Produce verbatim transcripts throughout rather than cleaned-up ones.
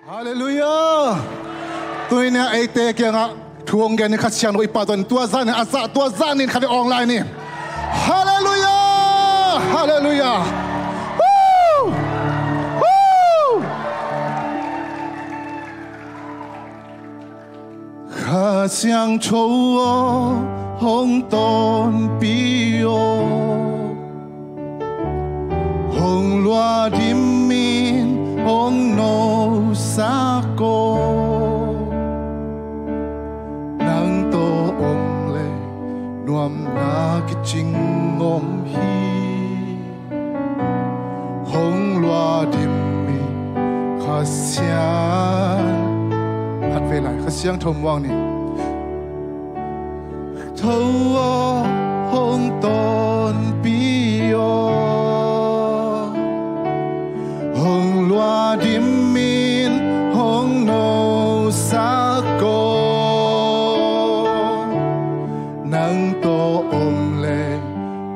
Halleluiah. Tuni-in eite kiangah thu hong gen ni, Kha Siangtho i pahtawi in, tua zan in a zah, tua zan in khat vei awng lai ni. Halleluiah. Halleluiah. Woo! Woo! Kha Siangtho aw, hong tonpih aw, hong luadim in, hong nosak aw. Nang tawh om leh nuamna kicing om hi. Hong luadim in, Kha Siang. Khat vei lai, Kha Siangtho muang ni. Tho aw, hong tonpih aw, hong luadim in, hong nosak aw. Nang tawh om leh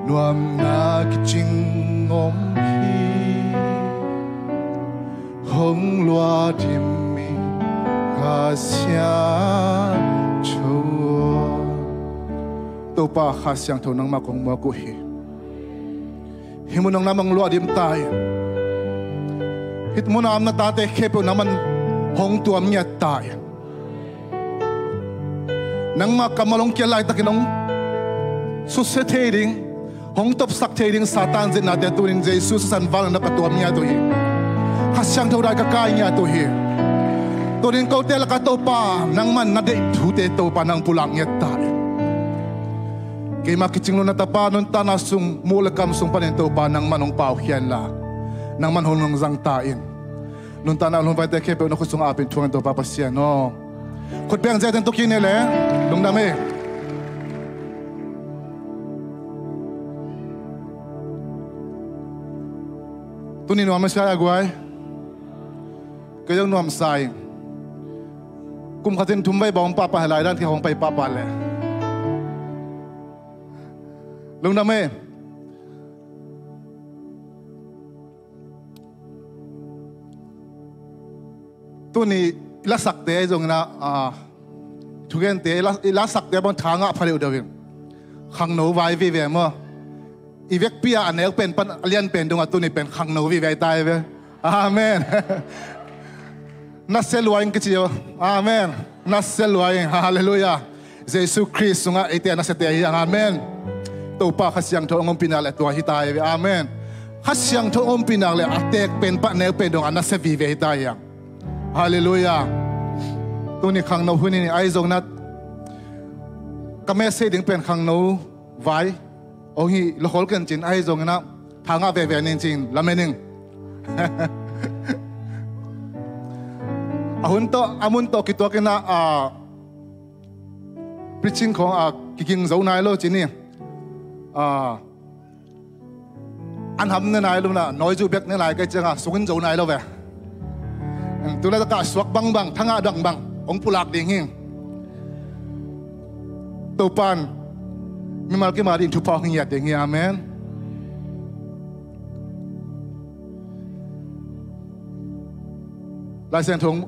nuamna kicing om hi. Hong luadim in, Kha Siangtho aw. Topa Kha Siangtho nangmah kong muak uh hi. Hih mun ah nangmah hong luadim ta in. Hih mun a om na tate khempeuh nangmah hong tuam ngiat ta in. Nangmah kammal hong kial laitakin hong susia thei ding, hong topsak thei ding Satan zetnate tuni-in Jesu sisan vangliatna ka tuam ngiat uh hi. Kha Siangtho dai ka kai ngiat uh hi. Tuni-in kote lakah Topa, nangmah na deih thute Topa nang pulak ngiat ta in. Keima kicing lo na tapa nuntakna sung, muk le kam sung panin Topa nangmah hong paukhia inla, nangmah hong nungzang ta in. Nuntakna hong vaite khempeuh na khut sungah ap in, thuak in Topa Pasian aw. Khut beng ziatin tu kik ni le. Lungdam ei. Tuni nuam masa a guai. Kei zong nuam sa ing. Kum khatin thum vei bawng pahpah lai dan kei hong pai pahpah le. Lungdam ei. Tuni i lasakte ahi zongin ah, ah, thugente i la, i lasakte bang tha ngah pha deuhdeuh in. Khangno vai vive maw. I vekpi-a a neu pen pan a lian pen dongah tuni pen khangno vive ahi ta hi ve. Amen. Nasia lua ing kici aw. Amen. Nasia lua ing. Halleluiah. Jesu Khrist sungah eite a nasiate ahi hang. Amen. Topa Kha Siangtho hong ompih nak le tua hi ta hi ve. Amen. Kha Siangtho hong ompih nak le a teek pen pan a neu pen dongah a nasia vive hi ta hi hang. Halleluiah. Tuni khangno hun hi ni, ahi zongin ah ka message ding pen khangno vai hong hi lo khol ken cin, ahi zongin ah tha ngah veve ning cin lamen ing. A hun tawh, a mun tawh kituakin ah, ah, preaching khawng, ah, kiging zo nai lo cin hi. Ah, an ham ne nai lo na, nawi zu bek ne lai kei ciangah sungin zo nai lo ve. Tu laitakah suak bangbang, tha ngah bangbang hong pulak ding hi. Topan mimal kim a dingin thupha hong ngiat ding hi. Amen. Lai Siangtho,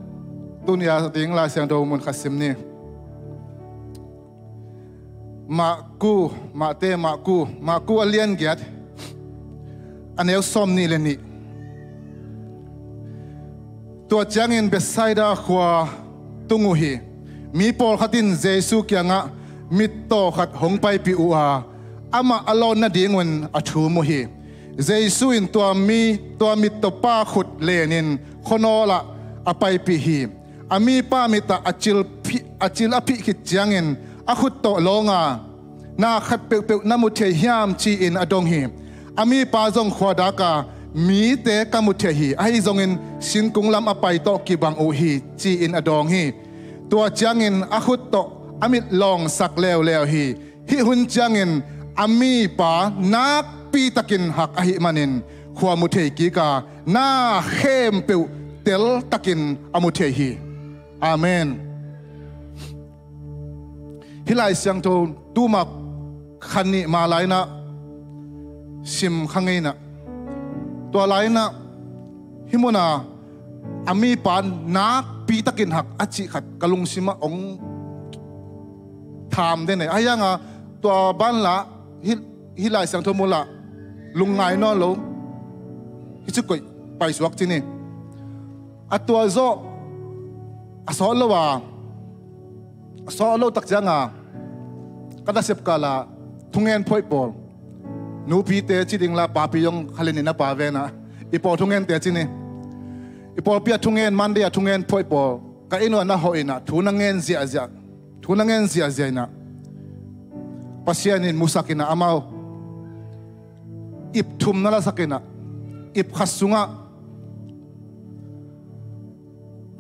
tuni a ding Lai Siangtho mun khat sim ni. Marku, Mate, Marku, Marku a lian giat, a neu sawmnih le nih. Tua ciangin Bethsaida khua tung uh hi. Mi pawlkhat in Jesu kiangah mittaw khat hong paipih uh a, amah a lawn nadingun a thum uh hi. Jesu in tua mi, tua mittawpa khut lenin khuanawl ah a paipih hi. A mipa mit ah a cil phih, a cil a phih khit ciangin a khut tawh lawng a, "Na khat peuhpeuh na mu thei hiam?" ci-in a dong hi. A mipa zong khuadak a, "Mite ka mu thei hi, ahi zongin singkung lam a pai tawh kibang uh hi," ci-in a dawng hi. Tua ciangin a khut tawh a mit lawngsak leuleu hi. Hih hun ciangin a mipa nakpitakin hak ahih manin khua mu thei kik a, na khempeuh teltakin a mu thei hi. Amen. Hih Lai Siangtho tuma khan nih ma lai-in ah sim kha ngei in ah, tua lai-in ah hih mun a a mipa nakpi takin hak a cih khat ka lungsimah hong tham den e. Ahi hanga tua banlah hih, hih Lai Siangtho mulah lungngai nawn lo. Hih ci koih paisuak ci ni. A tua zawh a sawt lo a, a sawt lo tak cianga ka nasep kala thungen phoih pawl, nupite ci ding la papi zong khalin in a pa vena i pawl thungente ci ni. I pawlpi a thungen, Monday a thungen phoih pawl ka inn uah na hawh inah thu na ngen ziahziah, thu na ngen ziahziah inah Pasian in musak inah amau ip thum na lasak inah ip khat sungah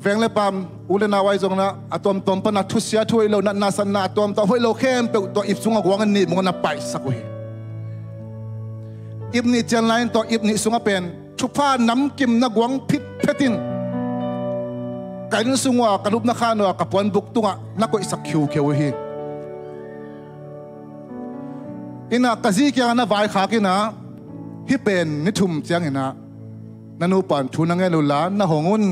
veng le paam u le nau ahi zongna a tuamtuam pana thusia thu hoih lo natna satna a tuamtuam hoih lo khempeuh tua ip sungah guang a nih mungah na paihsak uh hi. Ip nih cian lai in tua ip nih sungah pen thupha namkim na guang phitphet in ka inn sung uh a ka lupna khan uh a ka puanbuk tungah na koihsak khiukheu uh hi. Inah ka zi kiangah na vaikhak inah hih pen ni thum cianginah na nupa in thu na ngen uh la na hong un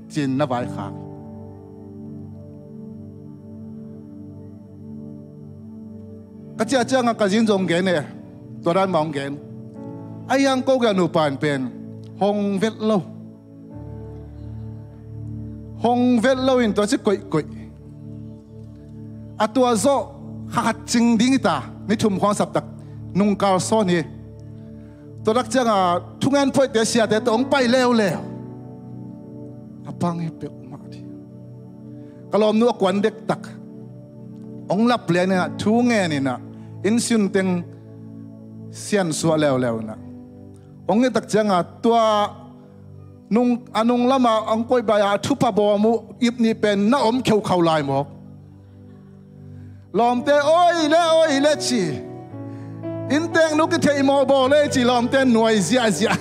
ci-in na vaikhak. Ka ciah ciangah ka zin zong gen e, tua dan mah hong gen. Ahi hang ko gel nupa in pen hong vet lo. Hong vet lo in tua ci koihkoih. A tua zawh kha khat cing ding hi ta, ni thum khuang saptak nungkal sawn hi. Tua dak cianga thungen phoihte siate tawh hong pai leuleu. A pang hi peuhmah dih. Ka lawmnu a kuan dektak hong lap lian inah thu ngen inah inn siunteng siansuah leuleu inah hong hi tak cianga tua nung, a nung lama hong koih bai a thupha bawm uh ip nih pen na om kheukhau lai mawk. Lawmte oi le oi le ci. Innteek nu kitheih mawh bawl ei ci lawmte nuai ziahziah.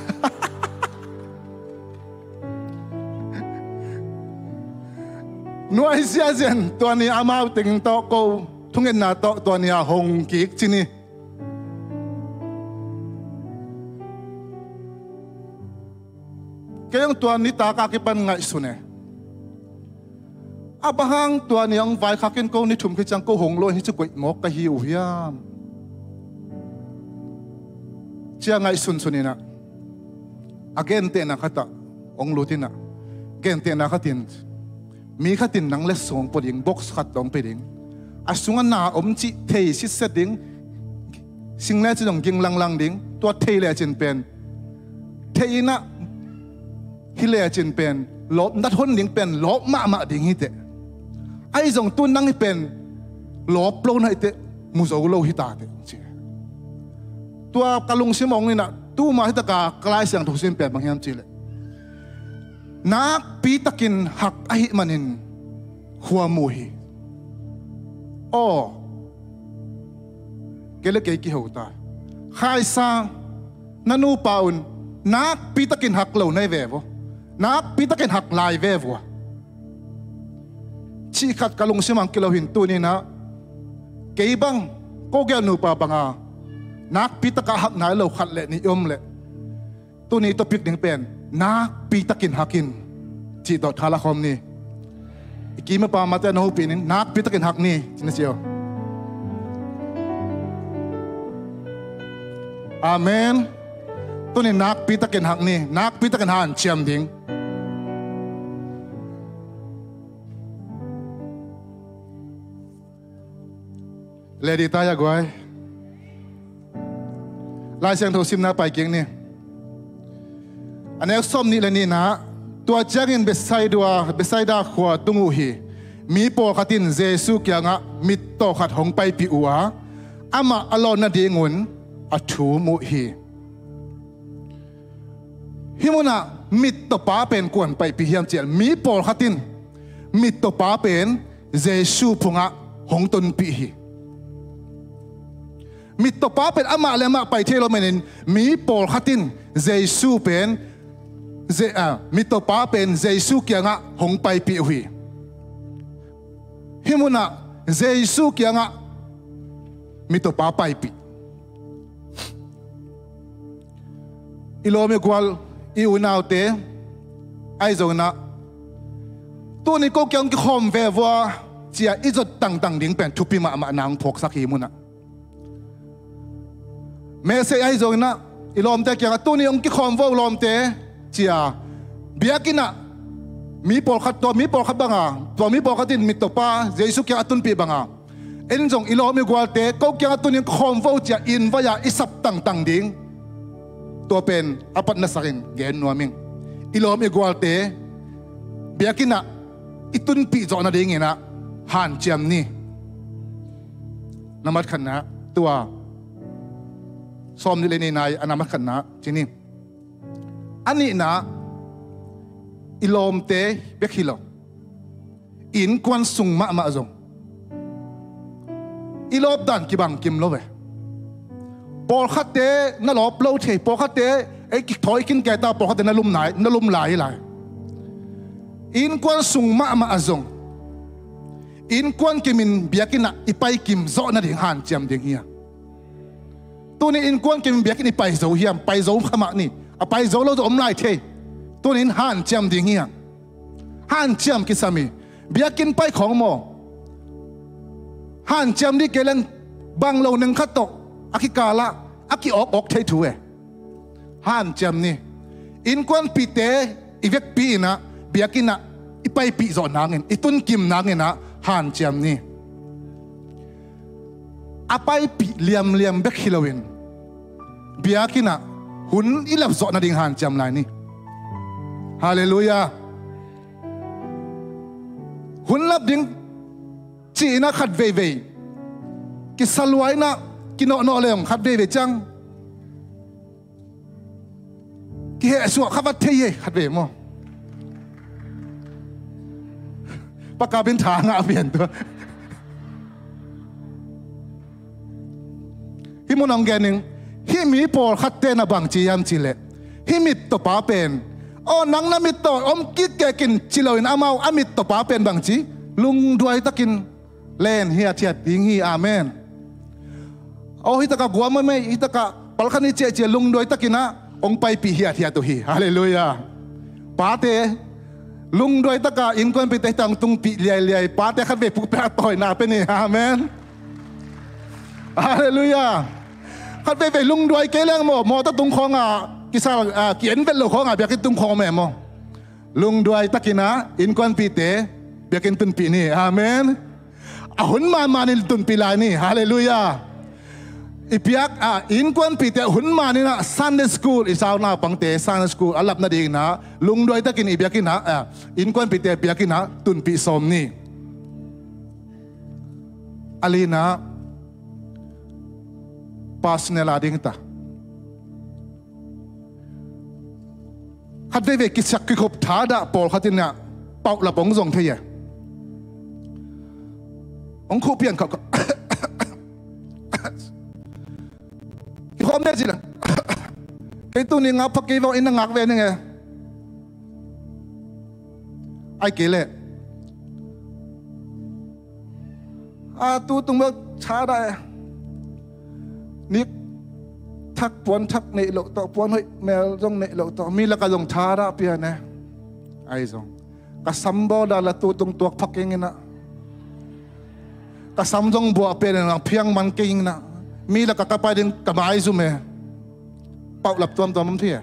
Nuai ziahziah in tua ni amau teng tawh ko thungetna tawh tua ni a hong kik ci ni. Kei hong tua nitak a kipan ngaihsun e. A bang hang tua ni hong vaikhak in ko ni thum khit ciang ko hong lo in hih ci koih mawk ka hi uh hiam? Cia ngaihsunsun inah a gentehna khatah hong lut inah gentehna khatin mi khatin nang le song pua ding, box khat dong pe ding. A sungah na om cih thei sitset ding. Sing lecin zong ging langlang ding. Tua thei lecin pen thei inah hi lecin pen lawp nat hon ding pen lawp mahmah ding hiteh. Ahi zong tun nang hi pen lawp lo na hiteh mu zo lo hi ta teh ci. Tua ka lungsim hong inah tuma hitaka ka Lai Siangtho sim pen bang hiam cihleh nakpi takin hak ahih manin khuamu hi. Aw, kei le kei kiho ta. Khaisa na nupa un nakpi takin hak lo na hi ve vua. Nakpi takin hak lai ve vua. Cih khat ka lungsim ang kilo hin tuninah kei bang ko gel nupa banga nakpi taka hak nai lo khat le nih om leh tuni topic ding pen nakpi takin hak in cih tawh thala khawm ni. I kim a pa mate na hopih ning nakpi takin hak ni cina cio. Amen. Tuni nakpi takin hak ni, nakpi takin hak an ciam ding. Leh dih ta hia guai. Lai Siangtho simna pai kik ni. A nek sawm nih le nihna, tua ciangin Bethsaida, Bethsaida khua tung uh hi. Mi pawlkhat in Jesu kiangah mittaw khat hong paipih uh a, amah a lawn nadingun a thum uh hi. Hih munah mittawpa pen kuan paipih hiam ciah mi pawlkhat in mittawpa pen Jesu phungah hong tonpih hi. Mittawpa pen amah le amah pai thei lo manin mi pawlkhat in Jesu pen Je, a, mittawpa pen Jesu kiangah hong paipih uh hi. Hih munah Jesu kiangah mittawpa paipih. I lawm i gual i unaute ahi zonginah Tuni ko kiang hong kikhawm ve vua, ci-a i zot tangtang ding pen thupi mahmah na hong phawksak hi munah. Message ahi zongin ah i lawmte kiangah tuni hong kikhawm vo lawmte, ci-a biakinn ah mi pawlkhat, tua mi pawlkhat banga, tua mi pawlkhat in mittawpa Jesu kiang a tunpih banga, en zong i lawm i gualte ko kiangah tuni hong kikhawm vo ci-a invite-a i sap tangtang ding. Tua pen a pat nasakin gen nuam ing. I lawm i gualte biakinn ah i tunpih zawh nadingin ah hanciam ni. Nambat khatna, tua sawm nih le nihna a nambat khatna ci ni. A nihna, i lawmte bek hi lo, i innkuan sung mahmah zong i lawp dan kibang kim lo ve. Pawlkhatte na lawp lo thei, pawlkhatte ei kithawi kin keta, pawlkhatte na lum lai, na lum lai hi lai. I innkuan sung mahmah a zong i innkuan kimin biakinn ah i pai kim zawh nading hanciam ding hi a. Tuni innkuan kimin biakinn i pai zo hiam? Pai zo kha mah ni. A pai zo lo zong om lai thei. Tuni in hanciam ding hi a. Hanciam kisam hi. Biakinn pai khawng maw, hanciam dih kei leng bang lo neng khat tawh a kikalah a ki-awkawk thei thu e. Hanciam ni. Innkuanpihte i vekpi in ah biakinn ah i paipih zawh nangin, i tunkim nangin ah hanciam ni. A paipih liamliam bek hi loin biakinn ah hun i lap zawh nading hanciam lai ni. Halleluiah. Hun lap ding ci-in ah khat veivei kisa lua in ah kinawhnawh leng khat veivei ciang kihehsuah kha vat thei hi khat vei maw? Pakapin tha ngah pian tua. Hih mun hong gen ning. Hih mi pawlkhatte na bangci hiam cihleh, hih mittawpa pen, aw, nang na mittaw om kikkekin ci loin amau a mittawpa pen bangci, lungduai takin len hiathiat ding hi. Amen. Aw, hitakah guam mei, hitakah palkhan hi ciahciah lungduai takin ah hong paipih hiathiat uh hi. Halleluiah. Pate, lungduai takah innkuanpihte hita hong tungpih liailiai. Pate khat vei pukpia tawina pe ni. Amen. Halleluiah. Khat veivei lungduai kei leng maw, mawtaw tung khawngah kisal, ah, ki-en vet lo khawngah biakinn tung khawng meh maw? Lungduai takin ah innkuanpihte biakinn tunpih ni. Amen. A hun manmanin tunpih lai ni. Halleluiah. I biak, ah, innkuanpihte a hun manin ah Sunday school, i sau naupangte Sunday school a lap nadingin ah lungduai takin i biakinn ah, ah, innkuanpihte biakinn ah tunpih sawm ni. A lina, personal a ding ta. Khat veivei kisiak kikhop thadah pawlkhat in ah pauhlap hong zong thei e. Hong khuh pian khauh khauh. Kikhawm deh ci leng, kei tuni ngak pha kei vawng in na ngak ve ning e. Ai kei leh, a, tu tung bel thadah e. Nik thak puan thak neih loh tawh, puan hoih mel zong neih loh tawh mi lakah zong thadah pian e. Ai zong ka sam bawl dan la tu tung tuak phak keng in ah, ka sam zong buah pian in ah phiang man keng in ah, mi lakah ka pai ding ka maizum e. Pauhlap tuamtuam om thei e.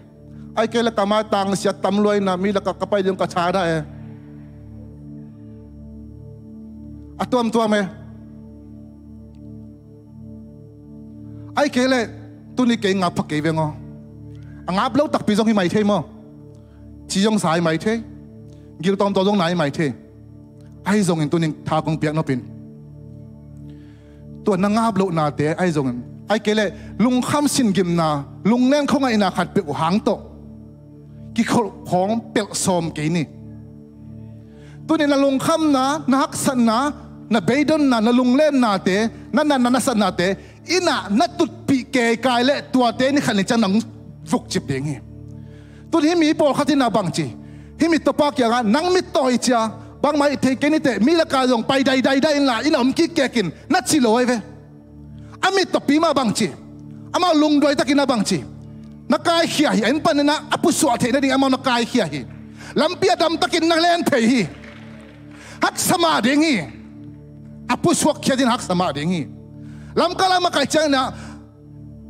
Ai kei leh ka maitang siat tam lua in ah, mi lakah ka pai ding ka thadah e. A tuamtuam e. Ai kei leh tuni kei ngap pha kei veng aw. A ngap lo takpi zong hi mai thei maw? Ci zong sa hi mai thei. Gil tawmtaw zong na hi mai thei. Ahi zongin tuning tha kong piak nopin, tua na ngap lohnate ahi zongin, ai kei leh lungkham singimna, lunglen khuangaihna khat peuh hang tawh kikholh khawng pelh sawm kei ni. Tuni na lungkhamna, na haksatna, na beidonna, na lunglennate, na natna, na satnate inn ah na tutpih keikai leh tuate ni khat ni ciang nang vukcip ding hi. Tun hih mi pawlkhat in ah bangci, hih mittawpa kiangah nang mittaw hi cia, bangmah hi thei kei niteh, mi lakah zong pai daidai dah inla inn ah om kikkekin na ci lo ahi ve. A mittawpi mah bangci, amau lungduai takin ah bangci, na kaikhia hi. A inn panin ah a pusuah theih nading amau na kaikhia hi. Lampi ah damtakin na len phei hi. Haksa mah ding hi. A pusuak khiat in haksa mah ding hi. Lamkal a makaih ciangin ah,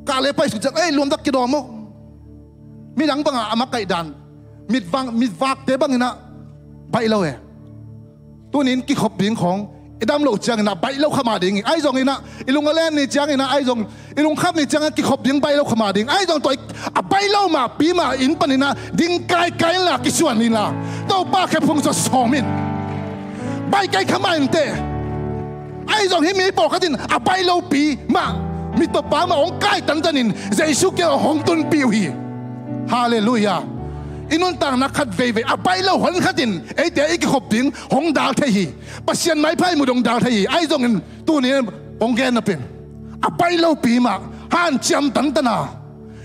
kah le pai suk ciang, ei, luamtak kidawm uh. Midang bangah a makaih dan, mitvang, mitvakte bangin ah baih lo e. Tunin kikhop ding khawng i dam loh ciangin ah baih lo kha mah ding hi. Ahi zongin ah i lung a len ni ciangin ah, ahi zong i lungkham ni ciangin ah kikhop ding baih lo kha mah ding. Ahi zong tua i, a baih lo mahpi mah in panin ah ding kaikai inla, kisuan inla, Topa khephung zaw sawm in. Baih kai kha mah inteh. Ahi zong hih mi pawlkhat in a baih lopi mah, mi tawpa mah hong kai tantanin Jesu kiang hong tunpih uh hi. Halleluiah. I nuntakna khat veivei a baih lo hon khatin eite i kikhop ding hong dal thei hi. Pasian maipha i mu dong dal thei hi. Ahi zongin tuni hong gen nop in, a baih lopi mah hanciam tantana,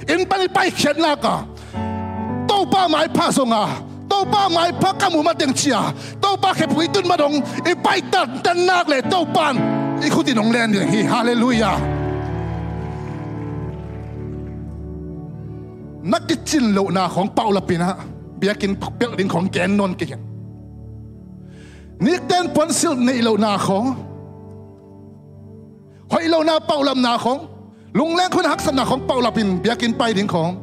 inn pan i paikhiatnak a, Topa maipha zong a, Topa maipha ka muh mateng cia, Topa khephung i tun ma dong i paih tantannak le Topa in i khut in hong len ding hi. Halleluiah. Na kicin lohna khawng paulap in ah, biakinn pelh ding khawng gen nawn kei hi. Nikten puansilh neih lohna khawng, hoih lohna, paulapna khawng, lungleng khun haksatna khawng paulap in biakinn pai ding khawng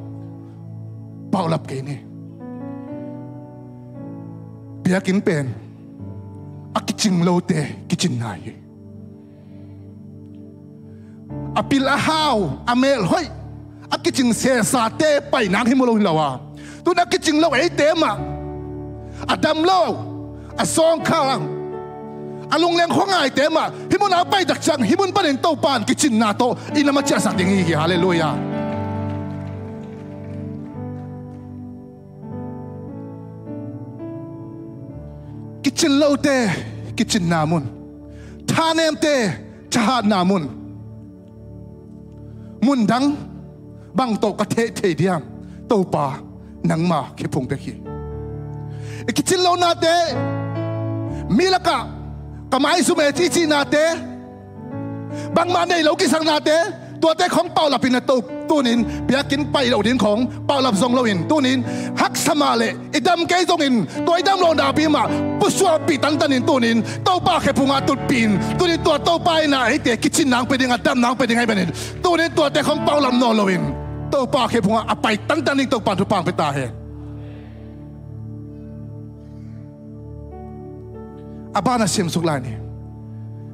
paulap kei ni. Biakinn pen a kicing lote kicinna hi. A pil a hau, a mel hoih, a kicing sesate pai nang hi mu lo hi lo a, tun a kicing lo eite mah, a dam lo, a sawngkhang, a lungleng khuangaite mah hih mun a pai tak ciang hih mun panin Topa in kicinna tawh i na ma ciahsak ding hi hi. Halleluiah. Kicin lote kicinna mun, thanemte thahatna mun, mun dang bang tawh ka theh thei diam? Topa, nangma khephung bek hi. I kicin lonate, mi lakah ka maizum e i cihnate, bangmah nei lo kisaknate, tuate khawng paulap in a, to tunin biakinn pai loh ding khawng paulap zong loin, tunin haksa mah le i dam kei zongin tua i dam loh napi mah pusuahpih tantanin tunin Topa khephungah tutpih in, tunin tua Topa in a eite kicin nang pe ding, a dam nang pe ding ahih manin tunin tuate khawng paulap nawn loin Topa khephungah a pai tantan ding Topa thupha hong pia ta hen. A ban a simsuk lai ni.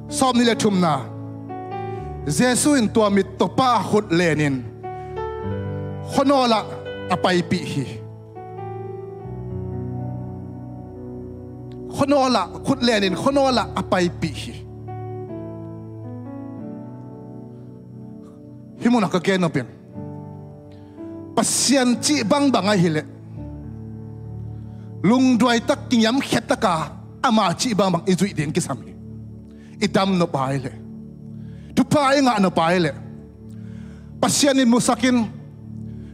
Sawmnih le thumna, Jesu in tua mittawpa khut lenin khuanawl ah a paipih hi. Khuanawl ah, khut lenin khuanawl ah a paipih hi. Hih munah ka gen nop in, Pasian cih bangbang ahih leh lungduai tak, kiniamkhiat taka ama cih bangbang i zuih ding kisam hi. I dam nop ahih leh, thupha i ngah nop ahih leh, Pasian in musak in,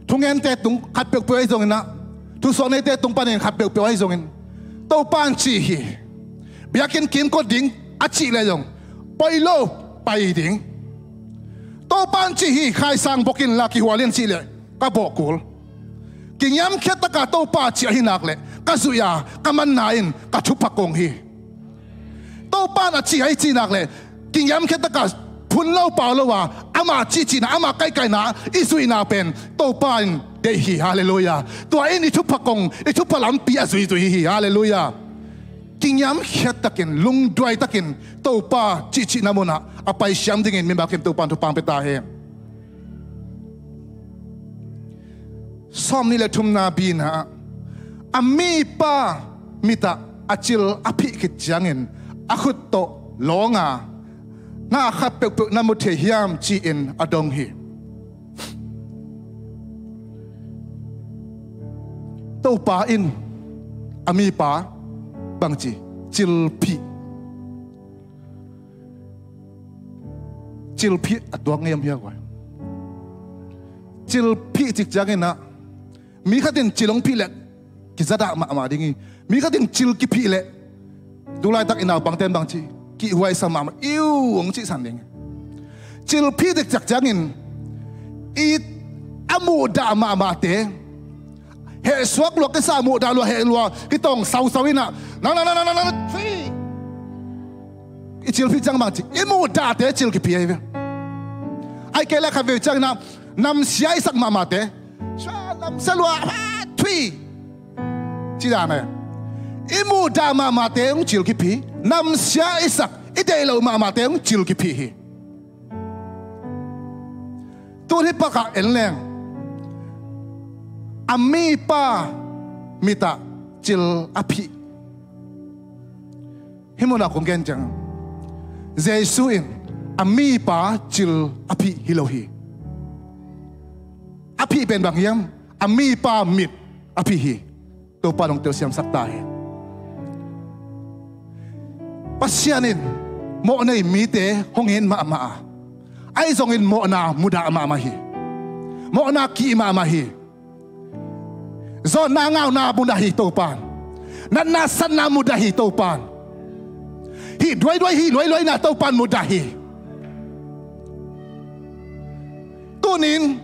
thungente tung khat peuhpeuh ahi zongin ah, thusuak neite tung panin khat peuhpeuh ahi zongin, Topa in cih hi, biakinn kimkot ding a cih leh zong poi lo, pai ding. Topa in cih hi, khaisang bok inla kihual in cih leh ka bawh kul. Kiniamkhiat taka Topa cih ahi nak leh ka zuih a, ka manna in ka thupha kong hi. Topa in a cih ahi cih nak leh kiniamkhiat taka phun lo pau lo a, ama cihcihna, ama kaikaihna i zuihna pen Topa in deih hi. Halleluiah. Tua in i thupha kong, i thupha lampi a zuizui hi. Halleluiah. Kiniamkhiat takin, lungduai takin Topa cihcihna munah a paisiam dingin mimal kim Topa in thupha hong pia ta hen. Sawmnih le thumna, bina ah, a mipa mitah a cil a phih khit ciangin a khut tawh lawng a, na khat peuhpeuh na mu thei hiam, ci-in a dong hi. Topa in a mipa bangci, cil phih. Cil phih a tuak ngei om hiak uai. Cil phih cik ciangin ah, mi khat in cil hong phih leh kizadah mahmah ding hi. Mi khat in cil kiphih leh, tu laitak i naupangte in bangci, kihhuaisa mahmah, iu hong cihsan ding hi. Cil phih cik ciangin i a muhdah mahmahte, hehsuak lua kisa, muhdah lua, heh lua kitawng sausau in ah, nang, nang, nang, nang, nang, nang, cih, I cilphih ciang bang ci, i muhdahte cil kiphi ahi ve. Ai kei le khat vei ciang na, namsia i sak mahmahte, sua namsia lua, ha, thui, ci dan e. I muhdah mahmahte hong cil kiphi, namsia i sak, i deih loh mahmahte hong cil kiphi hi. Tun hih pakah en leng, a mipa mitah cil a phih. Hih munah kong gen ciang, Jesu in a mipa cil a phih hi lo hi. A phih pen bang hiam? A mipa mit a phih hi. Topa in hong telsiamsak ta hi. Pasian in mawhnei mite hong it mahmah a, ahi zongin mawhna mudah mahmah hi. Mawhna kih mahmah hi. Zawnna ngauna mudah hi Topa in. Natna satna mudah hi Topa in. Hih duaiduai, hih luailuaina Topa in mudah hi. Tunin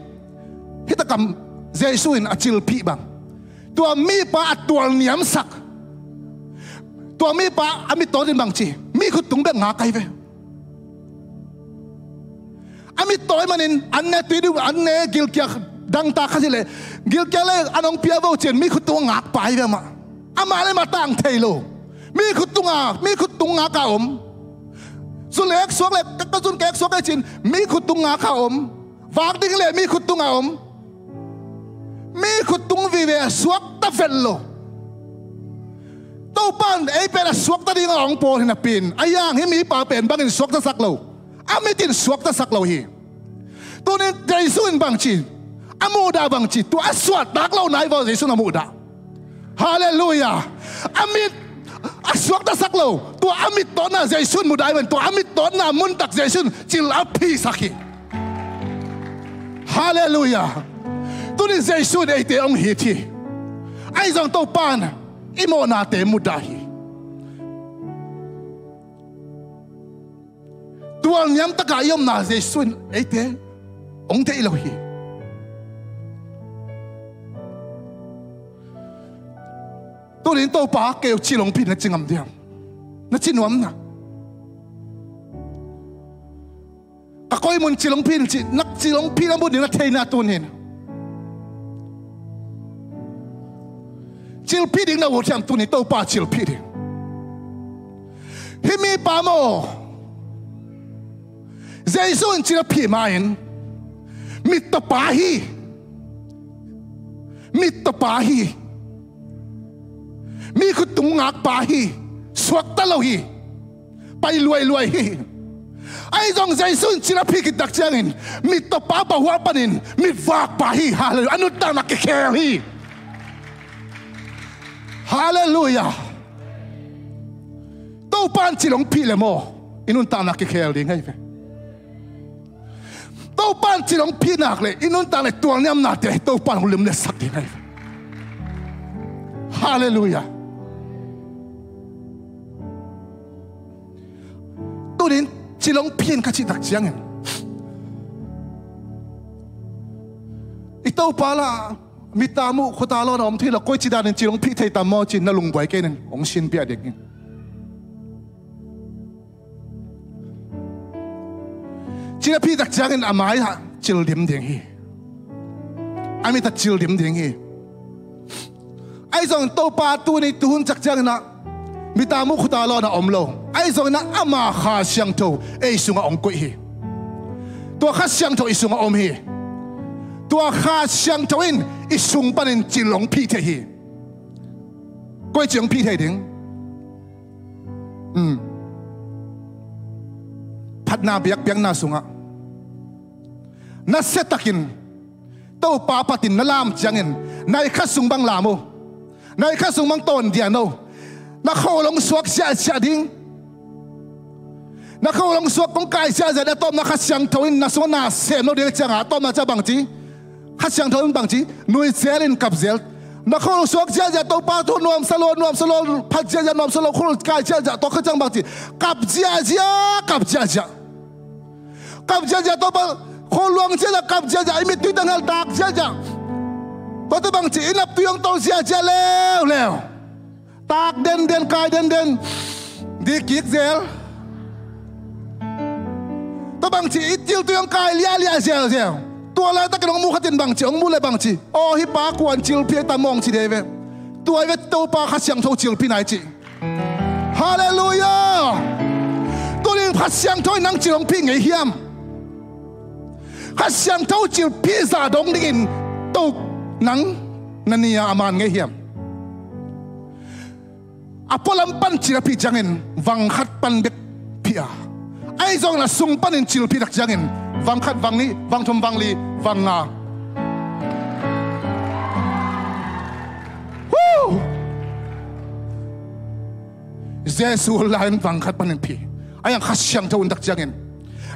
hih takah Jesu in a cilphih bang, tua mipa a tualniamsak, tua mipa a mittaw in bang ci, mi khuttung bek ngak ahi ve. A mittaw ahih manin an ne tui ding, an ne gilkial dangtak khat hi leh, gilkial le an hong pia vo ci-in mi khuttung ngak pa ahi ve amah. Amah le amah tang thei lo. Mi khuttung a, mi khuttung ngak a om. Zu lek suak le ka, ka zun kek suak e ci-in mi khuttung ngak a om. Vak ding le mi khuttung a om. Mi khuttung vive a suakta vet lo. Topa in ei pen a suakta ding a hong pawl hi napi-in, ahi hang hih mipa pen bangin suaktasak lo. A mit in suaktasak lo hi. Tunin Jesu in bang ci, a muhdah bang ci, tua a suahtak lo nai vaw Jesu in a muhdah. Halleluiah. A mit a suaktasak lo, tua a mittawtna Jesu in mudah ahih manin, tua a mittawtna muntak Jesu in cil a phihsak hi. Halleluiah. Tunin Jesu in eite hong it hi. Ahi zong Topa in i mawhnate mudah hi. Tualniam takah i omna Jesu in eite hong deih lo hi. Tunin Topa, kei uh cil hong phih in na ci ngam diam? Na ci nuam na. Ka koi mun cil hong phih in ci, na cil hong phih na mun ding na thei na tunin. Cil phih ding na ut hiam tunin Topa cil phih ding? Hih mipa maw, Jesu in cil a phih ma-in, mittaw pa hi. Mittaw pa hi. Mi khuttung ngak pa hi. Suakta lo hi. Pai luailuai hi. Ahi zong Jesu in cil a phih khit tak ciangin, mittaw pa bahual panin mitvak pa hi. Halleluiah. A nuntakna kikhel hi. Halleluiah. Topa in cil hong phih le maw, i nuntakna kikhel ding ahi ve. Topa in cil hong phih nak le i nuntak le tualniamnate Topa in hong limletsak ding ahi. Halleluiah. Tunin cil hong phih in ka cih tak ciangin, i Topa lah mita muh khuata lawna om thei lo, koici danin cil hong phih thei tam maw ci-in na lungbuai kei nin hong sinpiah ding hi. Cil a phih tak ciangin a mai-ah cil dim ding hi. A mit-ah cil dim ding hi. Ahi zongin Topa tuni tuhun tak ciangin ah mita muh khuata lawna om lo. Ahi zongin ah ama Kha Siangtho ei sungah hong koih hi. Tua Kha Siangtho i sungah om hi. Tua Kha Siangtho in i sung panin cil hong phih thei hi. Koici hong phih thei ding? Um. Phatna biakpiakna sungah nasiatakin Topa phatin na lam ciangin, nai khat sung bang lam uh. Nai khat sung bang tawn dian uh. Na khuahun suak ziahziah ding. Na khuahun suak kong kai ziahziah ding, a tawpna Kha Siangtho in na sungah na sem lo ding ciangah, a tawpna ciah bang ci? Kha Siangtho in bang ci? Nui zel in kap zel. Na khuahun suak ziahziah, Topa thu nuamsa lo, nuamsa lo, phat ziahziah, nuamsa lo, khuahun kai ziahziah, tua khit ciang bang ci? Kap ziahziah, kap ziahziah. Kap ziahziah, Topa khuahun luang ziahziah, kap ziahziah, i mittui tang hel tak ziahziah. Tua tawh bang ci? I naptui hong tolh ziahziah leuleu. Tak denden, kai denden. Dih kik zel. Tua bangci i ciltui hong kai liahliah zelzel. Tua laitakin hong mu khatin bangci, hong mu le bangci, aw, hih pa kuan cilphih a tam hong ci dei ve. Tua hi ve Topa Kha Siangtho cilphihna i cih. Halleluiah. Tunin Kha Siangtho in nang cil hong phih ngei hiam? Kha Siangtho cilphih zah dong dingin Topa nang na ni-a a man ngei hiam? A pualam pan cil a phih ciangin vang khat pan bek phih a, ahi zongin a sung panin cil phih tak ciangin vang khat, vang nih, vang thum, vang li, vang nga. Woo! Jesu lai-in vang khat panin phih. Ahi zong Kha Siangtho hun tak ciangin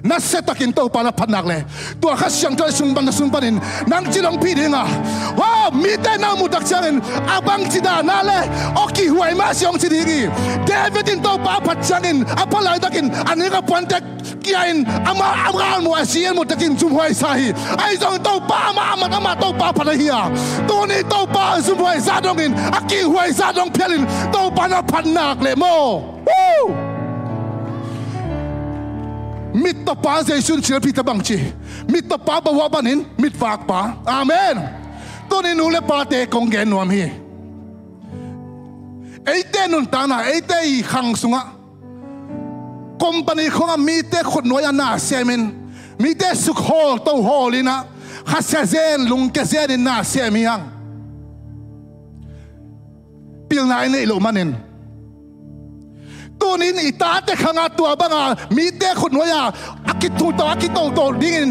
nasia takin Topa na phat nak le tua Kha Siangtho i sung pan, na sung panin nang cil hong phih ding a. Wow, mite na muh tak ciangin a bangci dan a le aw, kihhuai mah si hong ci ding hi. David in Topa a phat ciangin a pha laitakin a ning a puan tek kia-in amah a galmuh a si in muh takin zumhuai sa hi. Ahi zong Topa amah a mat, amah Topa phat ahi a. Tuni Topa zumhuai zah dongin a kihhuai zah dong phialin Topa na phat nak le maw. Woo! Mittawpa Jesu in cil phih ta bangci, mittawpa bawah panin mitvakpa. Amen. Tuni nu le pate kong gen nuam hi. Eite nuntakna, eite i khang sungah, company khongah mite khutnuai-ah na semin, mite sukhawl tohawl in ah khasia zen, lungkia zenin na sem hi hang. Pilna i neih loh manin tunin i tate khangah tua banga mite khutnuai-ah a kithuto, a kitoto dingin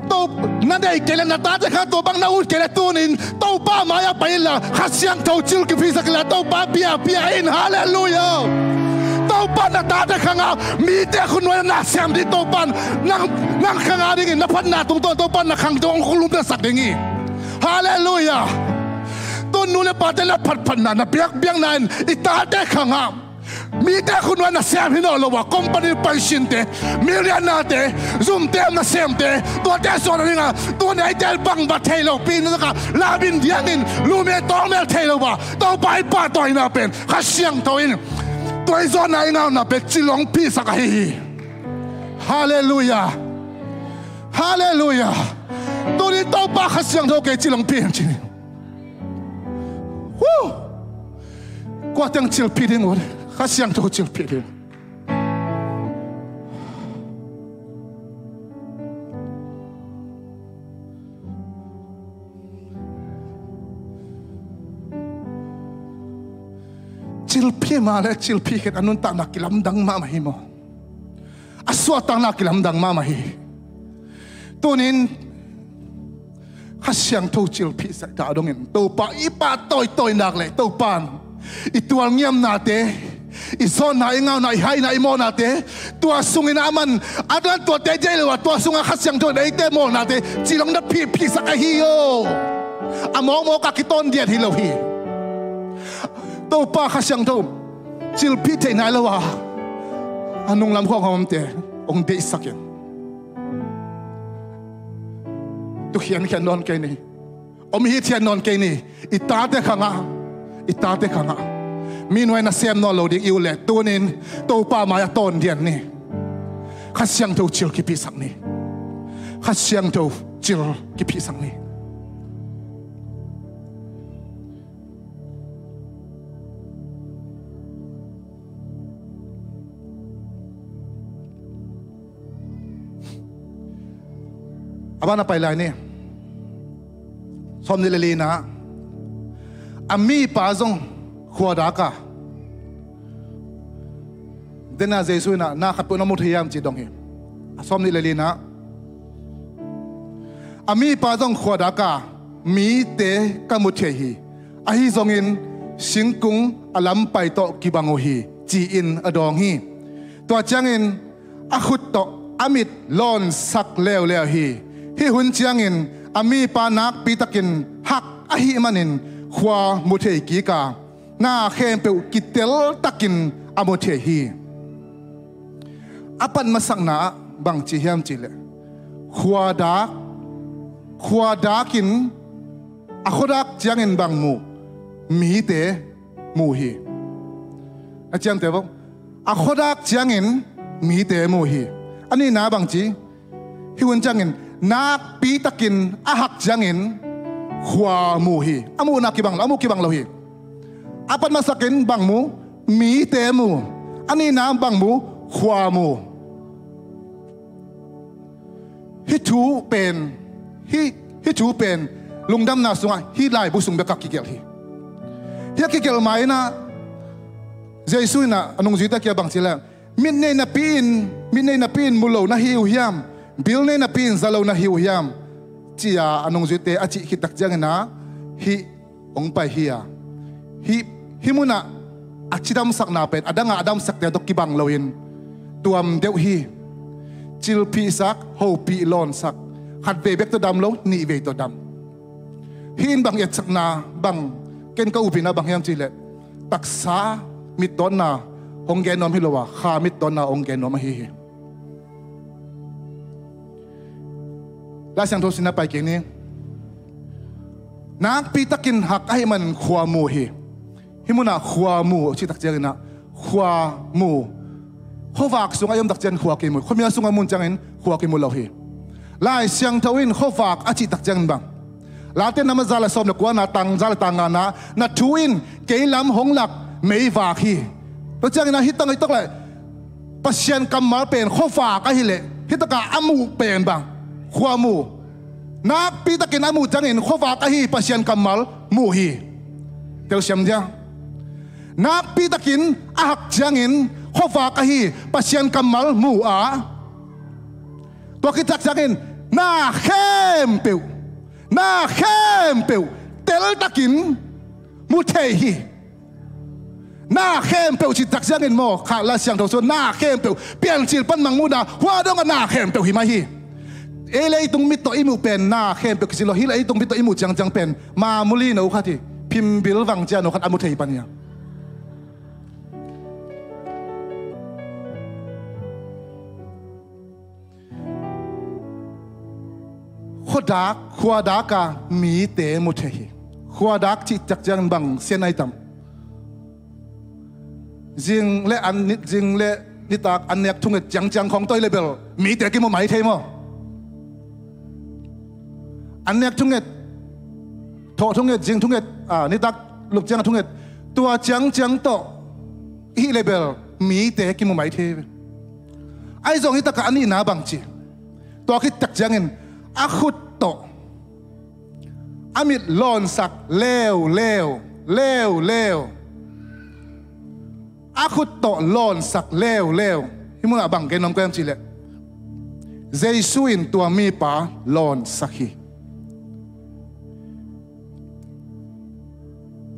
to na nei kei le, na tate khangah tua bang na ut kei le, tunin Topa mai-ah pai inla Kha Siangtho cil kiphihsak inla Topa bia pia in. Halleluiah. Topa na tate khangah mite khutnuai-ah na sem ding Topa nang, nang khangah dingin na phatna tungtawn Topa na khang tung hong lumpiasak ding hi. Halleluiah. Tun nu le pate na phatphatna, na biakbiakna in i tate khangah mite khutnuai na sem hi nawn lo a, company paisinte, mi liannate, zumte, nasemte, tuate suan a dingah tuni eite bangmah thei lopi na takah lamin diangin lumel tawngmel thei lo a, Topa i pahtawina pen Kha Siangtho in tua i zawnna i ngauna pen cil hong phihsak ahi hi. Halleluiah. Halleluiah. Tuni Topa Kha Siangtho kei cil hong phih hi ci ni. Woo! Kua teng cil phih ding uh? Kha Siangtho cil phih ding. Cil phih mah le cil phih khin a nuntakna kilamdang mahmah hi maw? A suahtakna kilamdang mahmah hi. Tunin Kha Siangtho cil phihsak ta dongin Topa i pahtawi tawi nak le Topa in i tualngiamnate, i zawnna, i ngauna, i haina, i mawhnate, tua sungin a man a dan tuate deih lo a, tua sungah Kha Siangtho in eite mawhnate cil hong na phih phihsak ahi hi aw. A mawkmawk a kitawn diat hi lo hi. Topa Kha Siangtho cil phih theih nai lo a, a nunglam khawng a omte hong deihsak in. Tu khiankhian nawn kei ni. Om hithiat nawn kei ni. I tate khangah, i tate khangah mi nuai na sem nawn lo ding i ut le tunin Topa mai-ah tawn diat ni. Kha Siangtho cil kiphihsak ni. Kha Siangtho cil kiphihsak ni. A ban a pai lai ni. Sawmnih le lina. A mipa zong khuadak a, dena Jesu in ah na khat peuh na mu thei hiam ci dong hi. A sawmnih le lina. A mipa zong khuadak a, mite ka mu thei hi. Ahi zongin singkung a lampai tawh kibang uh hi, ci-in a dawng hi. Tua ciangin a khut tawh a mit lawnsak leuleu hi. Hih hun ciangin a mipa nakpi takin hak ahih manin khua mu thei kik a, na khempeuh kiteltakin a mu thei hi. A pat masakna ah bang ci hiam cihleh, khuadak, khuadakin a khuadak ciangin bang mu? Mite mu hi. A ciamteh bawk. A khuadak ciangin mite mu hi. A nihna bang ci? Hih hun ciangin nakpi takin a hak ciangin khua mu hi. A muhna kibang lo, a muh kibang lo hi. A pat masakin bang mu? Mite mu. A nihna bang mu? Khua mu. Hih thu pen, hih, hih thu pen lungdamna sungah hih laibu sung bekah kigelh hi. Hih a kigelh ma-in ah Jesu in ah a nungzuite kiang bang ci leh, mit nei napi-in, mit nei napi-in mu lo na hi uh hiam? Bil nei napi-in za lo na hi uh hiam? Ci-a a nungzuite a cih khit tak ciangin ah hih hong pai hi a, hih, hih munah a cidamsakna pen a dangah a damsakte tawh kibang loin tuam deuh hi. Cilphihsak, hopih, lawnsak, khatvei bek tawh dam lo, nihvei tawh dam. Hih in bang i etsakna, bang ken ka upna bang hiam cih leh, taksa mitdawnna hong gen nuam hi lo a, kha mitdawnna hong gen nuam ahi hi. Lai Siangtho sim ni, pai kik ni. Nakpi takin hak ahih manin khua mu hi. Hih munah khua mu cih tak ciangin ah khua mu. Khuavak sungah i om tak ciangin khua kimu. Khuamial sungah i om ciangin khua kimu lo hi. Lai Siangtho in khuavak a cih tak ciangin bang? Late number za le sawm le kuana, tang za le tang ngana, na thu in kei lam hong lak meivak hi. Tua ciangin ah hih tang i tok leh Pasian kammal pen khuavak ahih leh, hih takah a muh pen bang? Khua mu. Nakpi takin a muh ciangin khuavak ahi Pasian kammal mu hi. Telsiam dia. Nakpi takin a hak ciangin khuavak ahi Pasian kammal mu a, tua khit tak ciangin na khempeuh, na khempeuh teltakin mu thei hi. Na khempeuh cih tak ciangin maw, kha Lai Siangtho sung na khempeuh, Piancil pan Mangmuhna, hua dongah na khempeuh hi mai hi. Ei leitung mit tawh i muh pen na khempeuh kici lo, hih leitung mit tawh i muh ciangciang pen mamuli no khat hi. Phimbil vang cia no khat a mu thei pan hi a. Khuadak, khuadak a mite mu thei hi. Khuadak cih tak ciangin bang sian ai tam? Zing le an ni, zing le nitak an nek thunget ciangciang khawng tawh i le bel mite kimu mai thei maw? An nek thunget, thawh thunget, zing thunget, a, nitak lup ciang a thunget, tua ciangciang tawh i hih le bel mite kimu mai thei ve. Ahi zong hih takah a nihna bang ci? Tua khit tak ciangin a khut tawh a mit lawnsak leuleu, leuleu. A khut tawh lawnsak leuleu. Hih munah bang gen nuam ka hiam cih leh, Jesu in tua mipa lawnsak hi.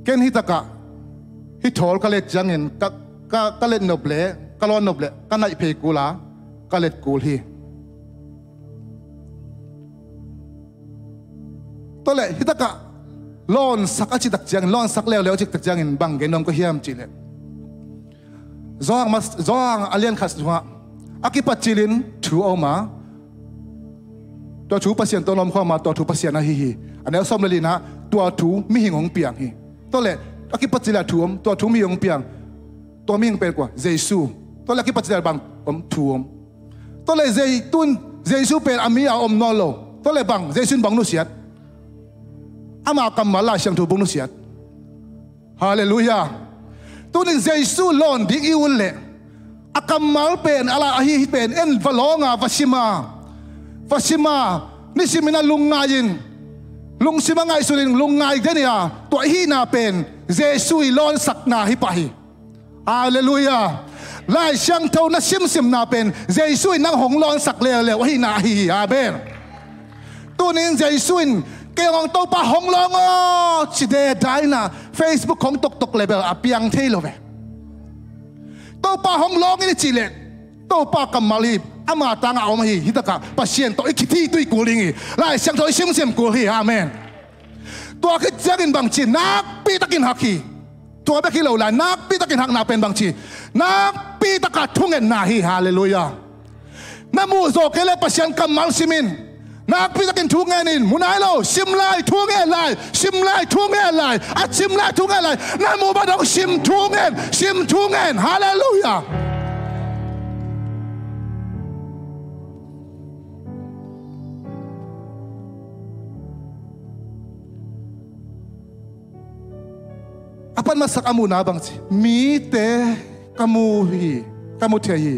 Ken hih takah hih thawl ka let ciangin ka, ka, ka let nop leh, ka lawn nop leh ka naih phei kul a, ka let kul hi. Tua leh hih takah lawnsak a cih tak ciangin, lawnsak leuleu a cih tak ciangin bang gen nuam ka hiam cih leh, Johan mas-, Johan a lian khat sungah a kipat cilin thu a om a, tua thu Pasian tawh a om khuama, tua thu Pasian ahi hi. A neu sawm le lina, tua thu mihing hong piang hi. Tua leh a kipat cilin a thu om, tua thu mihing hong piang. Tua mihing pen kua? Jesu. Tua leh a kipat cilin a bang om? Thu om. Tua leh Zei-, tun Jesu pen a mi a om nawn lo. Tua leh bang, Jesu in bang nusiat? Ama kammal Lai Siangtho bang nusiat. Halleluiah. Tunin Jesu lawn ding i ut leh a kammal pen, a la ahi pen en va lawnga, va sima, va sima, nisimin a lungngai-in, lungsim a ngaihsunin lungngai den hi a, tua i hihna pen Jesu i lawnsakna hi pah hi. Halleluiah. Lai Siangtho na simsimna pen Jesu in nang hong lawnsak leuleu ahihna ahi hi. Amen. Tunin Jesu in kei hong Topa hong lawng aw ci deda in a, Facebook hong toktok le bel a piang thei lo ve. Topa hong lawng in i cih leh Topa kammal hi, ama tangah a om hi. Hih takah Pasian tawh i kithih tuih kul ding hi. Lai Siangtho i simsim kul hi. Amen. Tua khit ciangin bang ci? Nakpi takin hak hi. Tua bek hi lo lai, nakpi takin hakna pen bang ci? Nakpi takah thungetna hi. Halleluiah. Na muh zawh kei leh Pasian kammal simin, nakpi takin thu ngenin, mu nai lo, sim lai, thu ngen lai, sim lai, thu ngen lai, a sim lai, thu ngen lai. Na muh bang dong sim, thu ngen, sim, thu ngen. Halleluiah. Kan masak a muhna bang ci, mite ka mu hi, ka mu thei hi.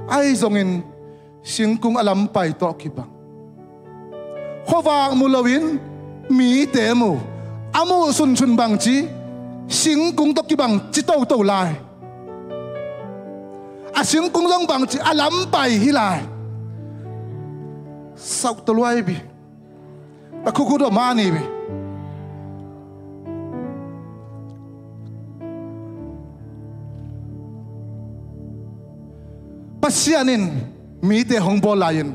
Ahi zongin singkung a lampai tawh kibang. Khuavak mu loin mite mu. A muh sunsun bang ci, singkung tawh kibang ci toto lai. A singkung zong bang ci, a lampai hi lai. Sauk tawh luai bi. Ka khukhut a mani bi. Pasian in mite hong bawl lai-in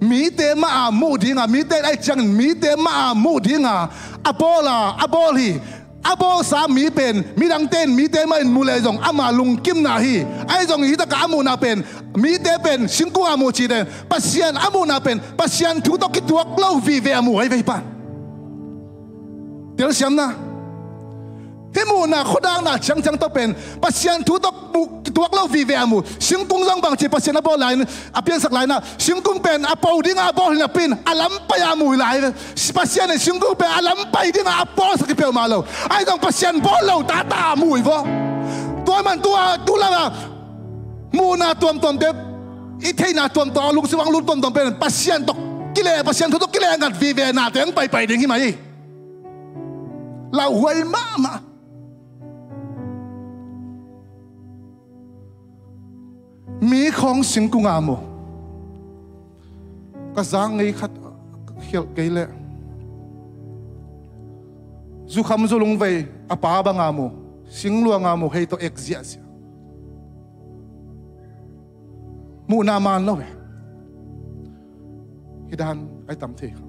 mite mah a muh dinga, mite aih ciangin mite mah a muh dinga a bawl a, a bawl hi. A bawlsa mi pen midangte in mite mah in mu leh zong ama lungkimna hi. Ahi zong hi taka a muhna pen mite pen singkung a mu cite, Pasian a muhna pen Pasian thu tawh kituak lo vive a mu ahi vei pan. Telsiamna. Hih muhna khuadakna ciangciang tawh pen Pasian thu tawh mu, kituak lo vive a mu. Singkung zong bang ci, Pasian a bawl lai-in, a piansak lai-in ah, singkung pen a po dinga a bawl hi napi in a lampai a mu hi lai. Pasian in singkung pen a lampai dinga a bawlsak hi peuhmah lo. Ahi zong Pasian bawl lo tata a mu hi vaw. Tua man tua tu lama muhna tuamtuamte, i theihna tuamtuam, a lungsim a hong lut tuamtuam pen Pasian tawh kileh, Pasian thu tawh kileh ngat vive nate hong paipai ding hi mah hi. Lauhuai mahmah. Mi khawng singkung a mu. Ka zang ngei khat khialh kei leh zukham zulungvei a pa bang a mu, singluang a mu, hei tawh ek ziahziah. Muhna man lo e. Hi dan ai tam thei kha.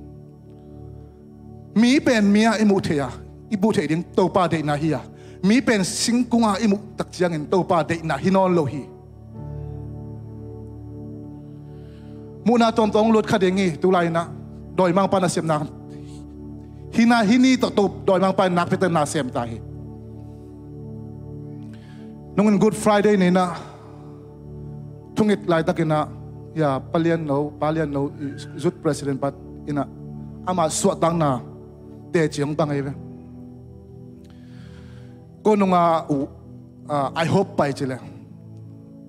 Mi pen mi ah i muh theih a, i muh theih ding Topa deihna hi a, mi pen singkung a i muh tak ciangin Topa deihna hi nawn lo hi. Muhna tuamtuam hong lut kha ding hi, tulai inah dawimangpa nasepna hi na, hi ni tawh to dawimangpa in nakpitak na sem ta hi. Nungin Good Friday ni inah thungit laitakin ah, ya, Pa Lian No, Pa Lian No, youth president pa inah ama suahtakna teci hong bang ahi ve. Ko nunga uh, ah, I hope pai ci le.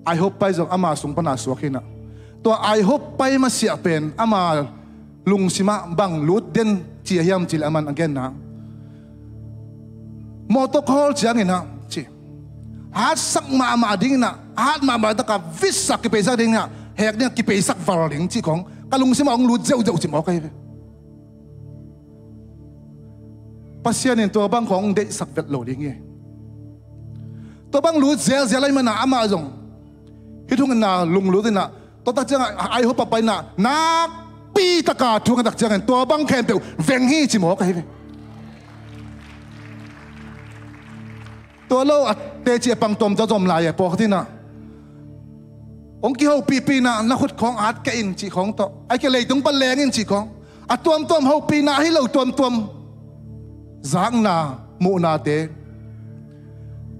I hope pai zong ama sung pana suak hi inah. Tua I hope pai masiah pen ama lungsimah bang lut den ci a hiam ci le, aman a genna, mawtaw khawl ciangin ah ci, hatsak mahmah ding inah, hat mahmah taka vitsak kipeisak ding inah, hek ding a kipeisak val ding ci khawng ka lungsimah hong lut zeuhzeuh ci mawk ahi ve. Pasian in tua bang khawng hong deihsak vet lo ding hi. Tua bang lut zelzel ahi mana amah zong hih thungetna lunglut inah, tua tak ciangah ai hopa pai inah, nakpi taka thunget tak ciangin tua bang khempeuh veng hi ci mawk ahi ve. Tua lo a teci a pang tuam zawzawm lai e, pawlkhat inah hong kihopihpih inah, na khut khawng at keh in cih khawng tawh, ai keh leitung pan leng in cih khawng, a tuamtuam hopihna ahi lo tuamtuam zakna muhnate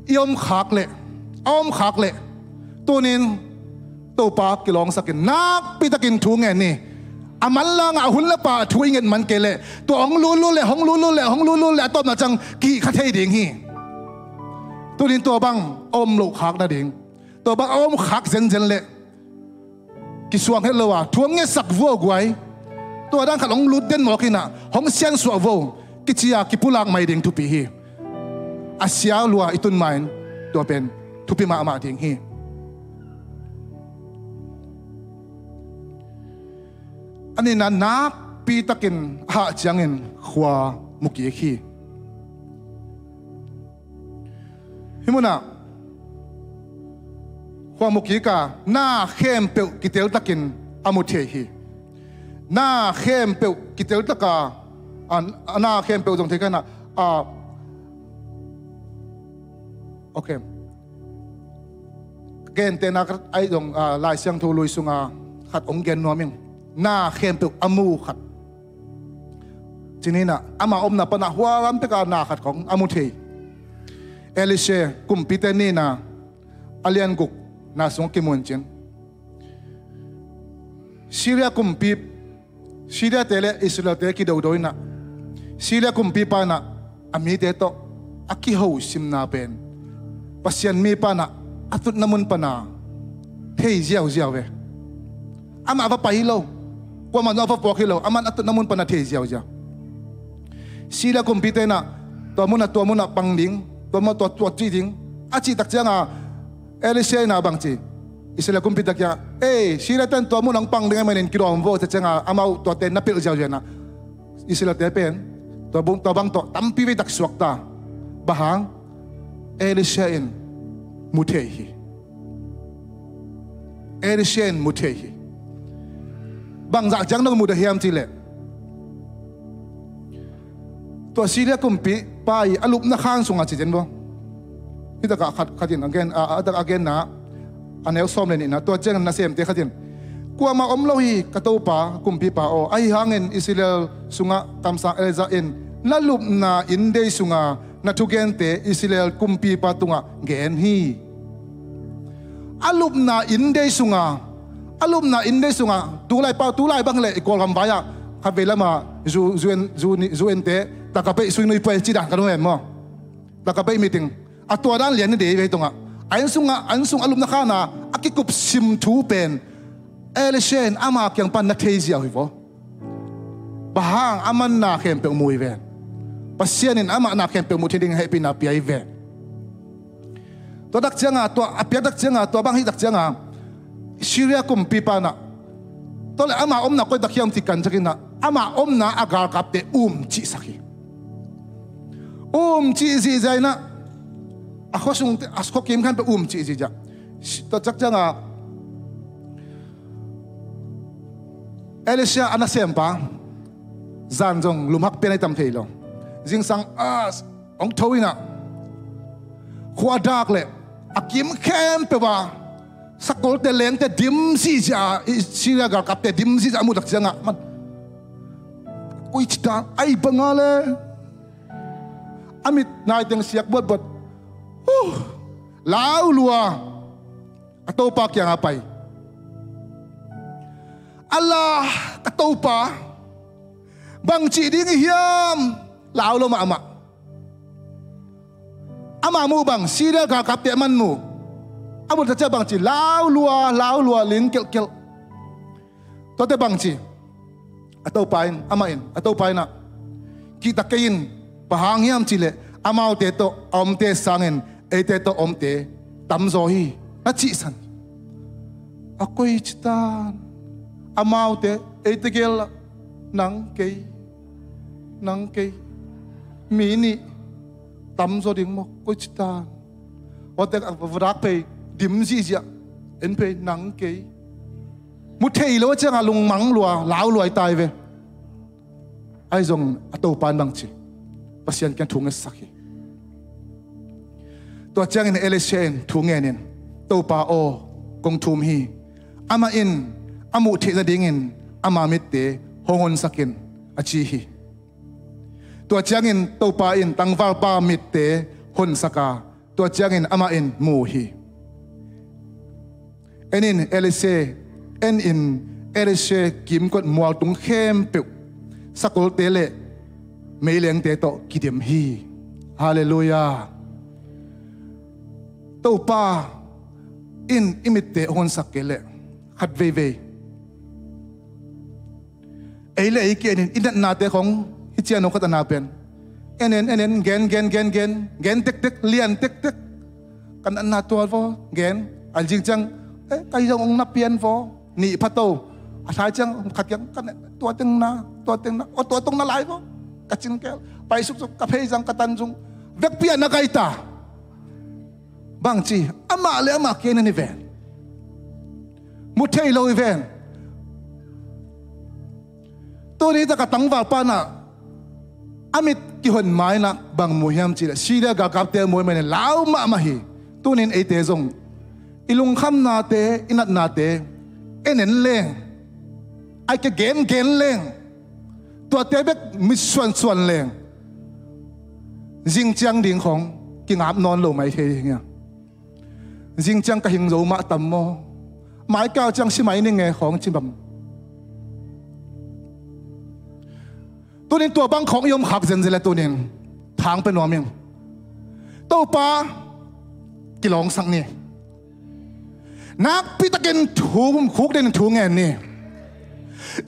i om khak leh, a om khak leh tunin Topa kilawngsakin nakpitakin thu ngen ni. A manlangah a hun le pa thu i nget man kei leh tua hong lulul leh, hong lulul leh, hong lulul leh a tawpna ciang kihih kha thei ding hi. Tunin tua bang a om loh khak nading, tua bang a om khak zenzen leh kisuang het lo a thu hong ngetsak vua guai, tua dan khat hong lut den mawk inah, hong siansuah vo kici a kipulak mai ding thupi hi. A sia lua i tun ma-in tua pen thupi mahmah ding hi. A nihna, nakpitakin a hah ciangin khua mukik hi. Hih munah khua mukik a na khempeuh kiteltakin a mu thei hi. Na khempeuh kiteltaka, a, a na khempeuh zong thei ka inah, a, okay. Gentehna khat ahi zong, a, Lai Siangtho lui sunga khat hong gen nuam ing. Na khempeuh a mu khat. Ci ni inah, ama omna panah hua lam peka na khat khawng a mu thei. Elisha kumpite nihna a lian gukna sung kimun cin, Syria kumpi, Syria-te le Israel-te kidodo inah, Syria kumpipa inah a mite tawh a kiho simna pen Pasian mi pana a tutna mun pana thei ziauziau ve. Amah a va pai hi lo, kuamah zong a va puak hi lo, aman a tutna mun pana thei ziauziau. Syria kumpite inah tua munah tua munah pang ding, tua munah tua tua cih ding a cih tak cianga Elisha inah bang ci, Israel kumpi tak cianga, ei, Syria ten tua munah hong pang ding ahih manin kidawm vo, ci cianga amau tuate na pilh ziauziau inah Israel te pen tua bang tawh tampi vei tak suakta. Bang hang? Elisha in mu thei hi. Elisha in mu thei hi. Bang zah ciang nong mudah hiam cih leh, tua Syria kumpipa i a lupna khan sungah ci zen bo. Hi takah khat, khat in a gen, a, a tak a genna a neu sawm le nihna, tua ciangin nasemte khat in, kuamah om lo hi, ka topa kumpipa aw, ahi hangin Israel sungah kamsang Elijah in na lupna inndei sunga na thugente Israel kumpipa tungah gen hi. A lupna inndei sunga, a lupna inndei sunga, tulai pau, tulai bang hileh i Kawlgam vai-ah khatvei lama zu, zu en, zu ni, zu ente taka peih sui nui puai ci dan ka nuam maw? Taka peih meeting a tua dan lian ni dei vei tungah a inn sungah, a inn sung a lupna khana a kikup sim thu pen Elisha in ama kiang pan na thei ziau hi vaw. Bang hang? Aman na khempeuh mu hi ven. Pasian in amah na khempeuh mu thei ding hehpihna pia hi ven. Tua tak cianga, tua a piak tak cianga, tua bang hih tak cianga Syria kumpipa inah tua le ama omna koi tak hiam ci kan ciakin ah ama omna a galkapte um cihsak hi. Um cih zihziah inah a khuasungte, a khuakim khan pe um cih zihziah. Tua tak cianga Elisha a nasempa zan zong lumhak pian a i tam thei lo. Zingsang a hong tho inah khua a dak le a kim khempeuh a sakolte lengte dim zihziah, Syria galkapte dim zihziah a muh tak ciangah man, ui, ci dan ai banga le a mit naiteng siak buatbuat. Huh. Lau lua a topa kiangah pai. A la, ka topa, bang cih ding i hiam? Lau lo mahmah. Ama muh bang, Syria galkapte a man muh. A muh tak ciah bang ci, lau lua, lau lua, ling kelhkelh. Tuate bang ci, a topa in, amah in, a topa inah, kihta kei in, bang hang hiam cih leh amaute tawh a omte sangin eite tawh a omte tamzaw hi, na cihsan. A koi ci dan, amaute eite gel ah nang kei, nang kei, mi nih tamzaw ding maw, koi ci dan. Awte a vadak phei dim zihziah, en phei nang kei. Mu thei lo a ciangah lungmang lua, lau lua i tai ve. Ahi zong a topa in bang ci, Pasian kiang thu ngetsak hi. Tua ciangin Elisha in thu ngenin, Topa aw, kong thum hi. Amah in a muh theih nadingin ama mitte hong honsak in, a ci hi. Tua ciangin Topa in tangvalpa mitte honsak a, tua ciangin amah in mu hi. En in Elisha, en in Elisha kimkot mualtung khempeuh sakolte le meilengte tawh kidim hi. Halleluiah. Topa in i mitte honsak kei leh khat veivei ei le ei ki-en in, i natnate khong hi cian aw, ka natna pen en en en en, gen gen gen gen, gen tektek, lian tektek. Ka natna tua vaw gen, a zing ciang, eh, ka hi zong ong na pian vaw, nih pha to. A thai ciang khat kiang, ka nat tua teng na, tua teng na, aw tua tong na lai vaw, ka cingkel. Pai suksuk, ka phei zang, ka tan zung, vekpi ah na gaita. Bang ci, amah le amah kei na ni ven. Mu thei lo hi ven. Tuni takah tangvalpa inah a mit kihon ma inah bang mu hiam cih leh Syria galkapte a mu ahih manin lau mahmah hi. Tunin eite zong i lungkhamnate, i natnate en en leng, ai ke gen gen leng, tuate bek mitsuansuan leng, zing ciang ding khong kingap nawn lo mai thei ding hi a. Zing ciang ka hing zo mah tam maw? Mai kau ciang si mai ning e khong ci bam. Tunin tua bang khong i om khak zenzen le tunin thang pe nuam ing. Topa kilawngsak ni. Nakpitakin thu khukdin thu ngen ni.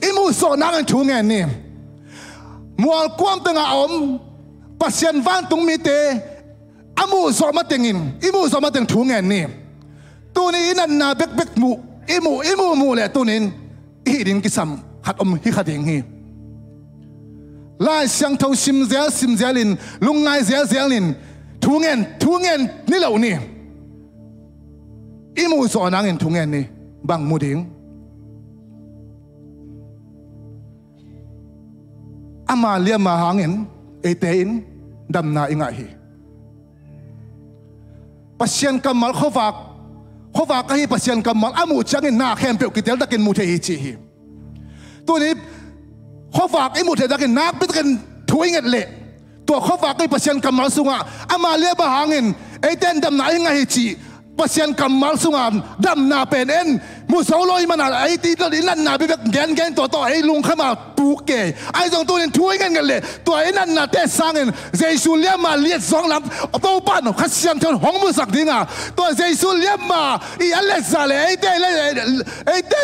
I muhzawh nangin thu ngen ni. Mualkuam tengah a om Pasian vantung mite a muhzawh matengin, i muhzawh mateng thu ngen ni. Tuni i natna bekbek muh, i muh, i muhmuh leh tunin i hih ding kisam khat om hi kha ding hi. Lai Siangtho simzial simzialin, lungngai zialzialin thu ngen, thu ngen ni lo ni. I muhzawh nangin thu ngen ni. Bang mu ding? Ama liamma hangin eite in damna i ngah hi. Pasian kammal khuavak, khuavak ahi Pasian kammal a muh ciangin na khempeuh kiteltakin mu thei hi ci hi. Tuni khuavak i muh theitakin nakpitakin thu i nget leh tua khuavak ahi Pasian kammal sungah ama liamma hangin eite in damna i ngah hi cih Pasian kammal sungah damna pen en mu zo lo i mana ei ti lo i natna bebek gengen tua tawh ei lungkhama puk kei. Ahi zong tunin thu i ngetnget leh tua i natnate sangin Jesu liamma liat zawng lam Topa in Kha Siangtho in hong musak dinga tua Jesu liamma i a letza le eite le eite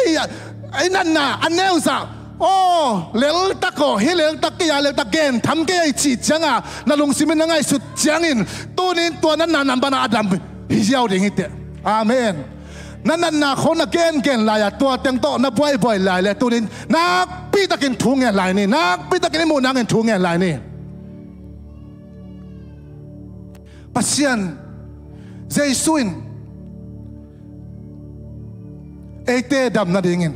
i natna a neuza aw leltak aw hi leltak kei a leltak gen tham kei a i cih cianga na lungsimin na ngaihsut ciangin tunin tua natna nambat a dam hi ziau ding hi teh. Amen. Na natna khong na gengen lai-a tua teng tawh na buaibuai lai le tunin nakpitakin thu ngen lai ni, nakpitakin i muh nangin thu ngen lai ni. Pasian Jesu in eite dam nadingin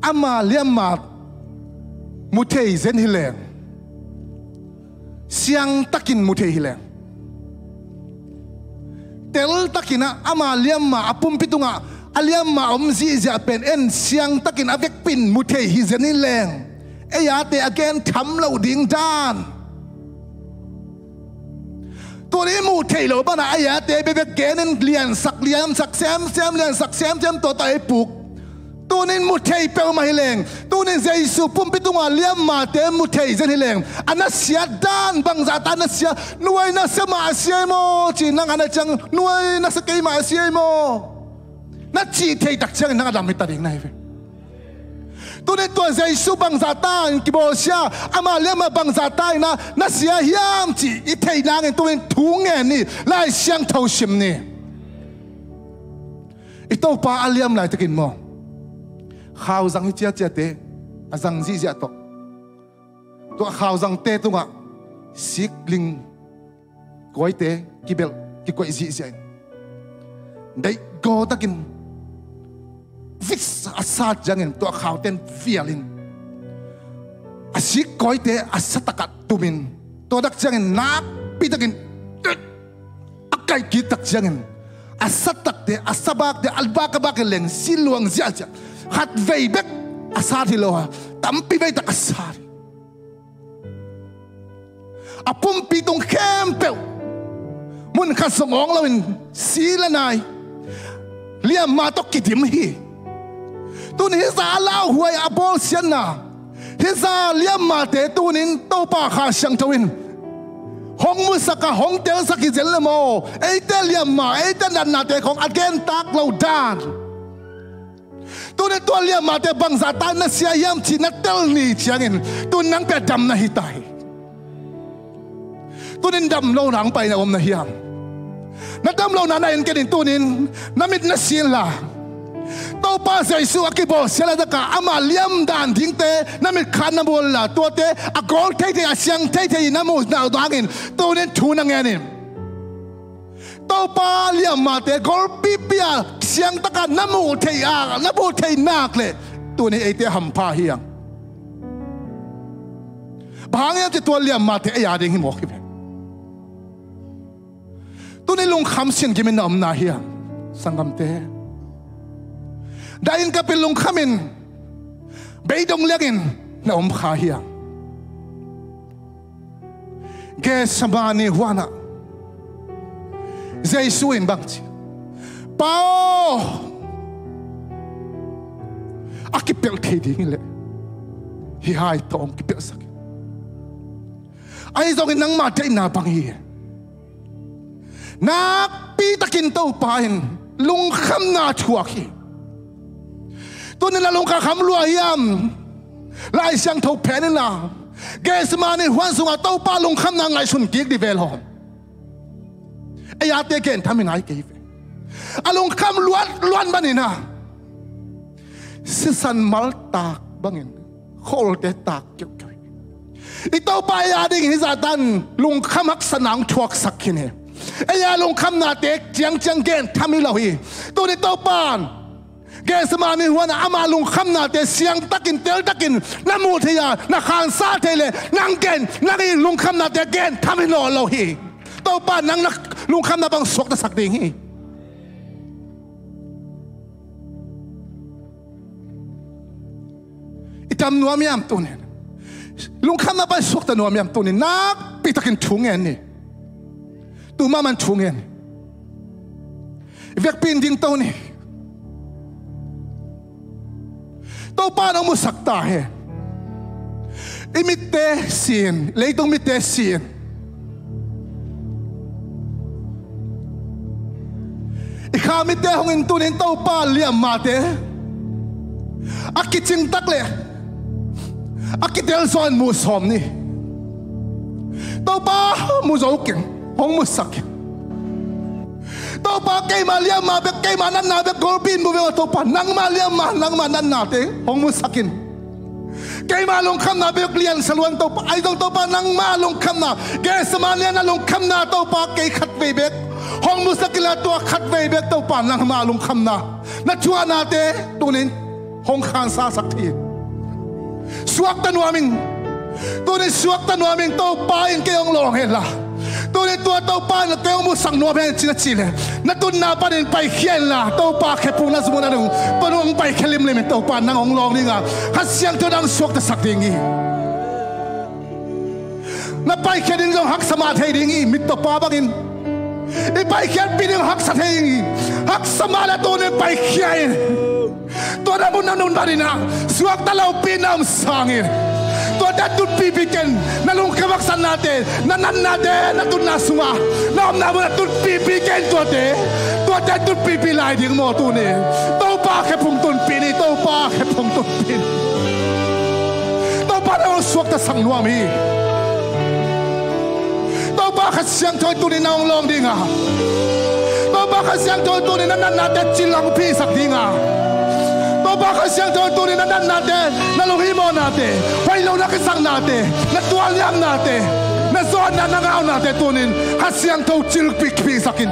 ama liamma mu thei zen hi leng siangtakin mu thei hi leng teltakin ah ama liamma a pumpi tungah a liamma om zihziah pen en siangtakin a vekpin mu thei hi zen hi leng ei ate a gen tham loh ding dan. Tuni i muh theih loh banah a yate bebek genin liansak liansak semsem liansak semsem tuatah ei puk. Tunin mu thei peuhmah hi leng tunin Jesu pumpi tungah liammate mu thei zen hi leng a nasia dan bangzahta nasia nuai nasia mah a sia hi maw ci nang a na ciang nuai nasia kei mah a sia hi maw na cih thei tak ciangin nang a dam hi ta ding na hi ve. Tuni tua Jesu bangzah ta in kibawlsia ama liamah bangzah ta in a na sia hiam cih i theih nangin tunin thu ngen ni Lai Siangtho sim ni. I Topa a liam laitakin maw khauzang hi ciaciate a zang zihziah tawh tua khauzangte tungah sikling kawite kibelh kikoih zihziah in deihgaw takin vits a sat ciangin tua khauten vialin a sik kawite a satakah tumin tua dak ciangin nakpitakin a kaihkik tak ciangin a satakte a sabakte a bak a bak in leng siluang ziahziah khat vei bek a sat hi lo a tampi veitak a sat hi. A pumpi tung khempeuh mun khat zong awng loin si le nai liamma tawh kidim hi. Tuni hih za a lauhuai a bawlsiatna hih za liammate tunin Topa Kha Siangtho in hong musak a hong telsak hi zel le maw eite liamma eite natnate khong a gentak lo dan. Tunin tua liammate bangzah ta na sia hiam cih na tel ni ciangin tun nang pia dam na hi ta hi. Tunin dam lo nang pai na om na hiam? Na dam lo na na in kenin tunin na mit na sin la Topa Jesu a kibawlsia la daka ama liam dan dingte na mit khan na mual la tuate a gawl theithei a siang theithei na mu na dangin tunin thu na ngenin Topa liammate golpipi a siangtaka na muh theih a na muh theih nak le tuni eite hampha hiang. Bang hang hiam ci tua liammate ei a ding hi mawk hi ve. Tuni lungkham sin gimin na omna hiang sanggamte. Dahin kapin lungkhamin beidong liangin na om kha hiang. Gethsemane huanah Jesu in bangci Pa aw a kipelh thei ding hileh hihai tawh hong kipelhsak in. Ahi zongin nangma deihna bang hi. Nakpi takin Topa in lungkhamna thuak hi. Tuni na lungkham lua hiam? Lai Siangtho phen inla, Gethsemane huan sungah Topa lungkhamna ngaihsun kik dih ve lawm. Ei-a te gentham i ngai kei ve. A lungkham luat luat manin a, sisan mal tak bangin kholte tak keuhkeuh hi. I Topa ei-a dingin hih zahtan lungkham haksatna hong thuaksak khin hi. Ei-a lungkhamnate ciangciang gentham hi lo hi. Tuni Topa in Gethsemane huanah ama lungkhamnate siangtakin teltakin na muh thei a, na khansa thei leh nang gen, nang i lungkhamnate gentham hi nawn lo hi. Topa nang na lungkhamna bang suaktasak ding hi. I dam nuam hiam tunin? Lungkhamna bang suakta nuam hiam tunin? Nakpi takin thu ngen ni. Tu mahmah in thu ngen ni. I vekpi in dingto ni. Topa in hong musak ta hen. I mitte si-in, leitung mitte si-in, i kha mitte hong in tunin Topa liammate a kicing tak leh a kitel zaw in mu sawm ni. Topa mu zo keng, hong musak keng. Topa keima liamma bek, keima natna bek golpi in mu ve aw Topa, nangma liamma, nangma natnate hong musak in. Keima lungkhamna bek lian sa luan Topa, ahi zong Topa nangma lungkhamna, Gethsemane na lungkhamna Topa kei khatvei bek hong musak inla, tua khatvei bek Topa nangma lungkhamna, na thuaknate tunin hong khansasak thei hi. Suakta nuam ing. Tunin suakta nuam ing, Topa in kei hong lawng hen la. Tunin tua Topa in kei hong musak nuam hen ci na cih leh, na tunna panin paikhia inla, Topa khephung na zum uh nading panin hong paikhia limlim in Topa nang hong lawng ding a, Kha Siangtho nang suaktasak ding hi. Na paikhiat ding zong haksa mah thei ding hi, mittawpa bangin. I paikhiatpih ding haksa thei ding hi. Haksa mah leh tunin paikhia in. Tua na mun na nun panin a, suakta lopi na om sangin, tuate tutpihpih ken, na lungkham haksatnate, na natnate, na tunna sungah, na omna munah tutpihpih ken tuate. Tuate tutpihpih lai ding maw tunin? Topa khephung tunpih ni, Topa khephung tunpih ni. Topa nang hong suaktasak nuam hi. Topa Kha Siangtho in tunin nang hong lawng ding a, Topa Kha Siangtho in tunin na natnate cilangphihsak ding a, Topa Kha Siangtho in tunin na natnate, na lunghimawhnate, hoih lo na kisaknate, na tualniamnate, na zawhna, na ngaunate tunin Kha Siangtho cilphihsak in.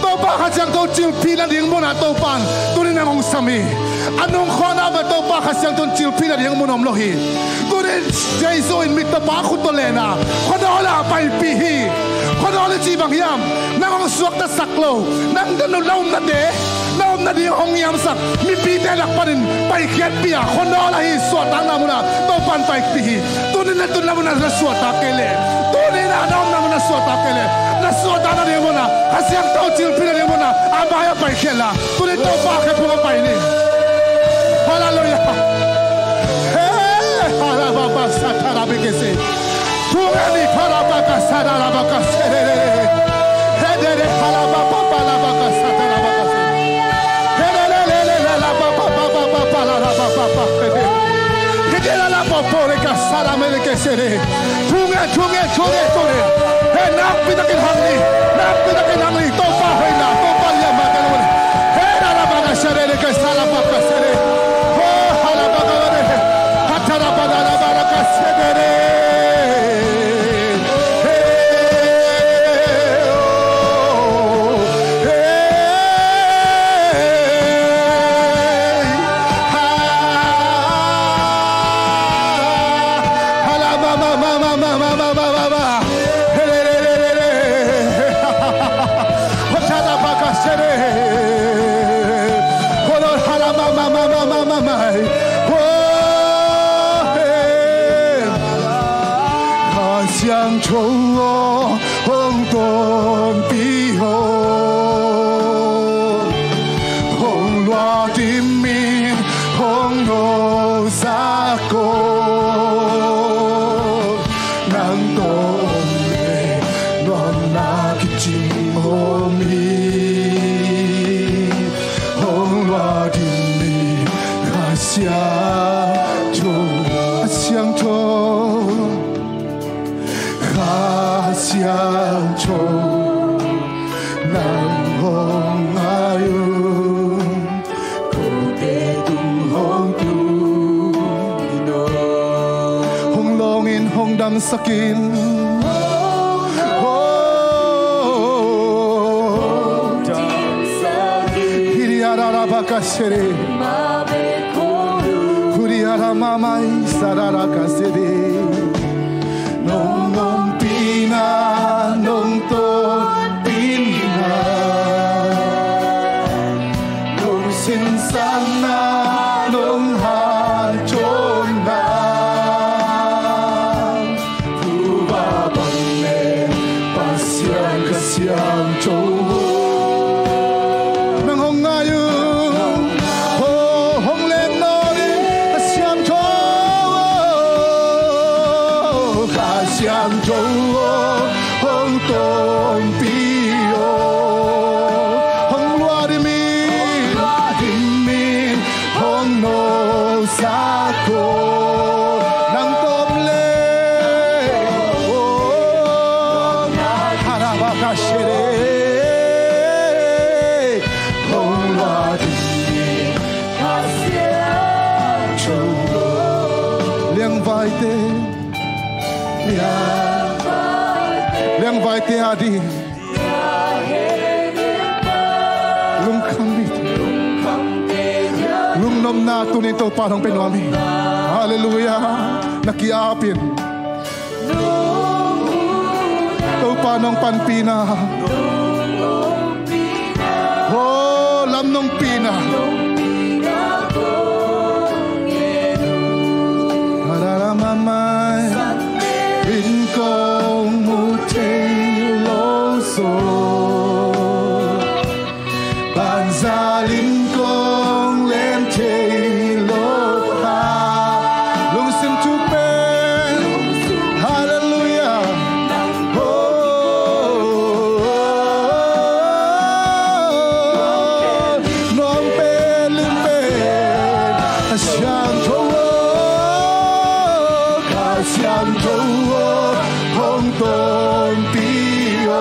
Topa Kha Siangtho cilphih nading munah Topa in tunin nang hong sam hi. A nungkhawhna bang Topa Kha Siangtho in cilphih nading mun om lo hi. Tunin Jesu in mittawpa khut tawh len a, khuanawl ah paipih hi. Khuanawl i cih bang hiam? Nang hong suaktasak lo, nang na omnate, na om nading hong hiamsak mipite lak panin paikhiatpih a, khuanawl ahi suahtakna munah Topa in paipih hi. Tunin na tunna munah na suahtak kei leh, tunin na omna munah na suahtak kei leh, na suahtak nading munah, Kha Siangtho cilphih nading munah a mai-ah paikhiat la. Tunin Topa khephung ah pai ni. Halleluiah. Hey, halababa satarabikisi. Tungani parabaka sarabaka serere. Hedere halababa palabaka satarabaka. Hedere lele halababa palababa. Hedere halababa poreka sarameleke sere. Thu ngen, thu ngen, thu ngen, thu ngen. He, nakpi takin hang ni, nakpi takin hang ni. Topa hoihna, Topa liamma ka lo ni. He, halabaka sere, ka halabaka sere. Ho, halabaka sere. Hatarabaka, halabaka sere. He, oh, he. Kha Siangtho aw, hong tonpih aw, hong luah ding min hong nopsak aw, nang tawh Sakin. Hiriararabakasere. Huriaramamai sararakasere. Nong ompina, nong tonpina, nong sinsakna, nong hanthotna, tua bang leh Pasian Kha Siangtho, nang hong ngai un. Hong leng nawn in, Kha Siangtho, Kha Siangtho, hong tonpih aw. Hong luah dim in, hong luah dim in, hong nopsak aw. Nang tawh om leng, oh, harabakashere. Hong luah dim in, Kha Siangtho. Liangvaite, liangvaite a ding, lungkham in, lungnopna tuni-in Topa hong pia nuam hi. Halleluiah. Na ki-ap in Topa nong panpihna, oh, lam nong pihna. Hararamamai in kong mu thei lo zaw, banzal in kong len thei lo a, lungsim thuk pen, halleluiah. Oh, nuam pen lim pen, Kha Siangtho aw, Kha Siangtho aw, hong tonpih aw.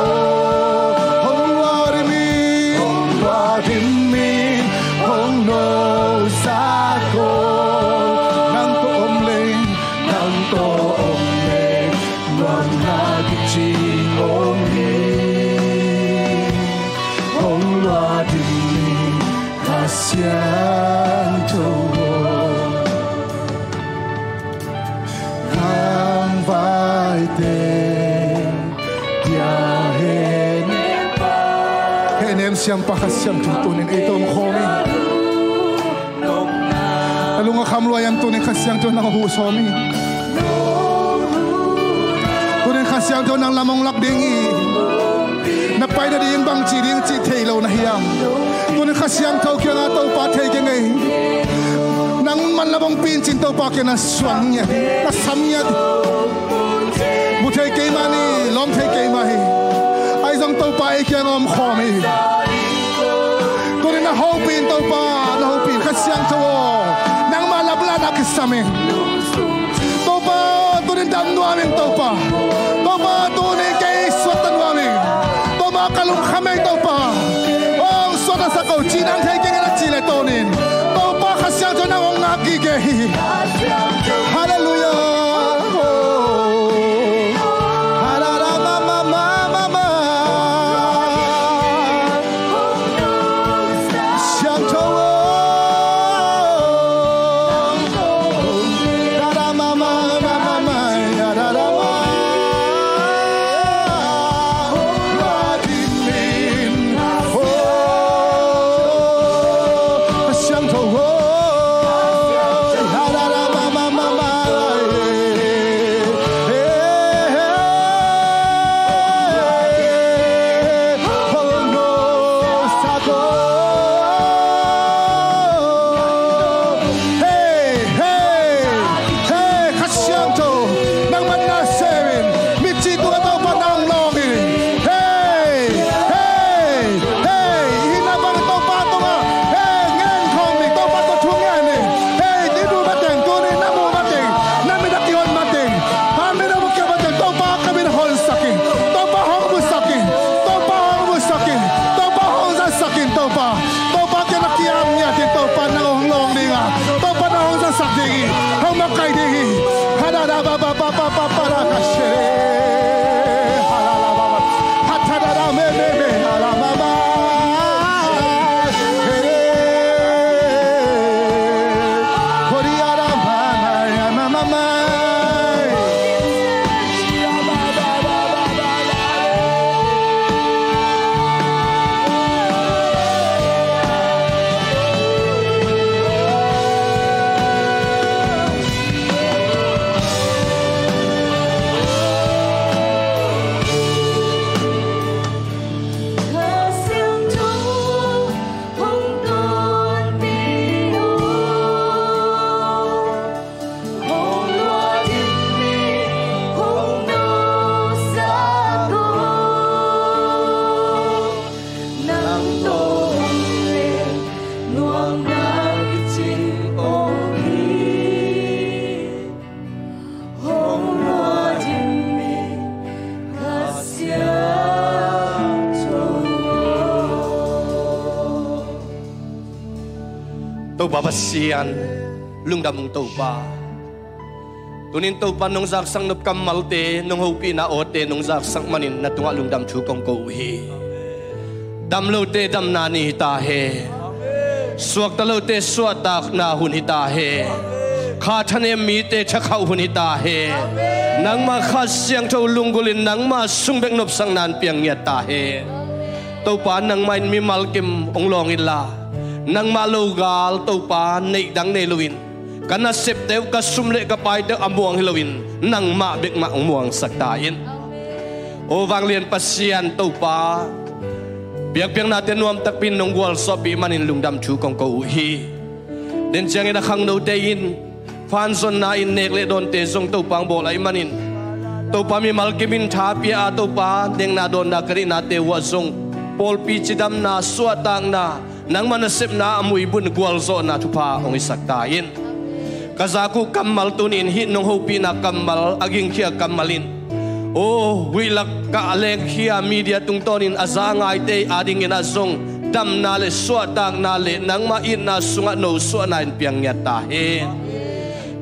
Hong luah dim in, hong luah dim in, hong nopsak aw. Nang tawh om leng, nang tawh om leng, nuamna kicing om hi. Hong luah dim in, Kha Siangtho aw. Khangvaite, dia henem, henem siampa Kha Siangtho tuni-in ei tawh om khawm in. Na lung a kham lua hiam? Tuni-in Kha Siangtho nang huh sawm in. Tuni-in Kha Siangtho nang lam hong lak ding hi. Na pai nading bangci ding cih thei lo na hiam? Tuni-in Kha Siangtho kiangah Topa thei keng ei. Nang man lam hong pincin Topa kiang na suang ngiat, na sam ngiat. Mu thei kei mah ni, lawm thei kei mah hi. Ahi zong Topa ei kiang om khawm hi. Tuni-in na hopih in Topa, na hopih in Kha Siangtho aw. Nangmah laplahna kisam in. Topa, tuni-in dam nuam in Topa. Topa, tuni-in kei suakta nuam in. Topa, ka lungkham ei Topa. Hong suaktasak o, ci nang thei keng ei na cih leh tuni-in Topa Kha Siangtho nang hong ngak gige hi. Halleluiah. Oh. Halala mama mama mama. Siangtho aw. Hei, hei, hei, Kha Siangtho, nang man na sem in, mitcih tungah Topa nang hong lawng in. Hei, hei, hei, hih na bang Topa tungah, hei, ngen khawm ni, Topa tawh thu ngen ni. Hei, i muh mateng, tuni na muh mateng, na mit a kihon mateng, a mit a muh kihon mateng, Topa ka mit honsak in, Topa hong musak in, Topa hong musak in, Topa hong zatsak in, Topa. Topa kiang na ki-ap ngiat in, Topa nang hong lawng ding a, Topa nang hong zatsak ding hi, hong makaih ding hi. Hadada ba ba ba ba ba ba da ka Topa Pasian, lungdam ung Topa. Tunin Topa nong zaksak nop kammalte, nong hopihna awte nong zaksak manin na tungah lungdam thu kong ko uh hi. Damlote damna ni hi ta hen. Suakta lote suahtakna hun hi ta hen. Kha thanem mite thakhauh hun hi ta hen. Nangmah Kha Siangtho lunggulhin nangmah sung bek nopsakna in piang ngiat ta hen. Topa, nangmah in mimal kim hong lawng inla, nangmah logal Topa, neih dang nei loin, ka nasepte uh, ka sum le ka paite uh a muang hi loin nangmah bek mah hong muangsak ta in. O vanglian Pasian Topa, biakpiaknate nuam takpi in nong gualzawhpih manin lungdam thu kong ko uh hi. Den ciangin a khangnote in fanzonna in nek le dawnte zong Topa hong bawl ahih manin, Topa, mimal kim in tha pia a, Topa, nekna dawnna ka neihnate uh ah zong pawlpi cidamna, suahtakna, nangmah nasepna a muibun gualzawhna thupha hong hisak ta in. Ka zak uh kammal tunin hih nong hopihna kammal, a gingkhia kammal in, o, huih lak ah a lengkhia media tungtawnin a za a ngaite adingin ah zong damna le suahtakna le nangmah itna sungah nosuahna in piang ngiat ta hen.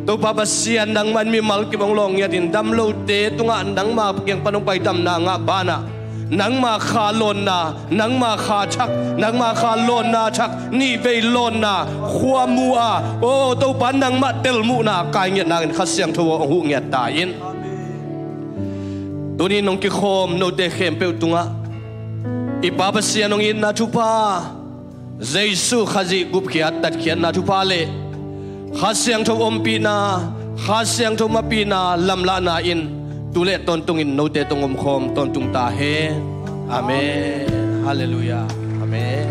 Topa Pasian, nangmah in mimal kim hong lawng ngiatin damlote tungah nangmah kiang pan hong pai damna ngah banah, nangmah Kha lawnna, nangmah Kha thak, nangmah Kha lawnna thak, nihvei lawnna, khuamu a, o Topa, nangmah telmuhna kai ngiat nangin Kha Siangtho aw hong huh ngiat ta in. Tunin nong kikhawm note khempeuh tungah i Pa Pasian hong itna thupha, Jesu Khazih gupkhiat tatkhiatna thupha le Kha Siangtho ompihna, Kha Siangtho mapihna lamlahna in tu le tawntungin note tungah omkhawm tawntung ta hen. Amen. Halleluiah. Amen.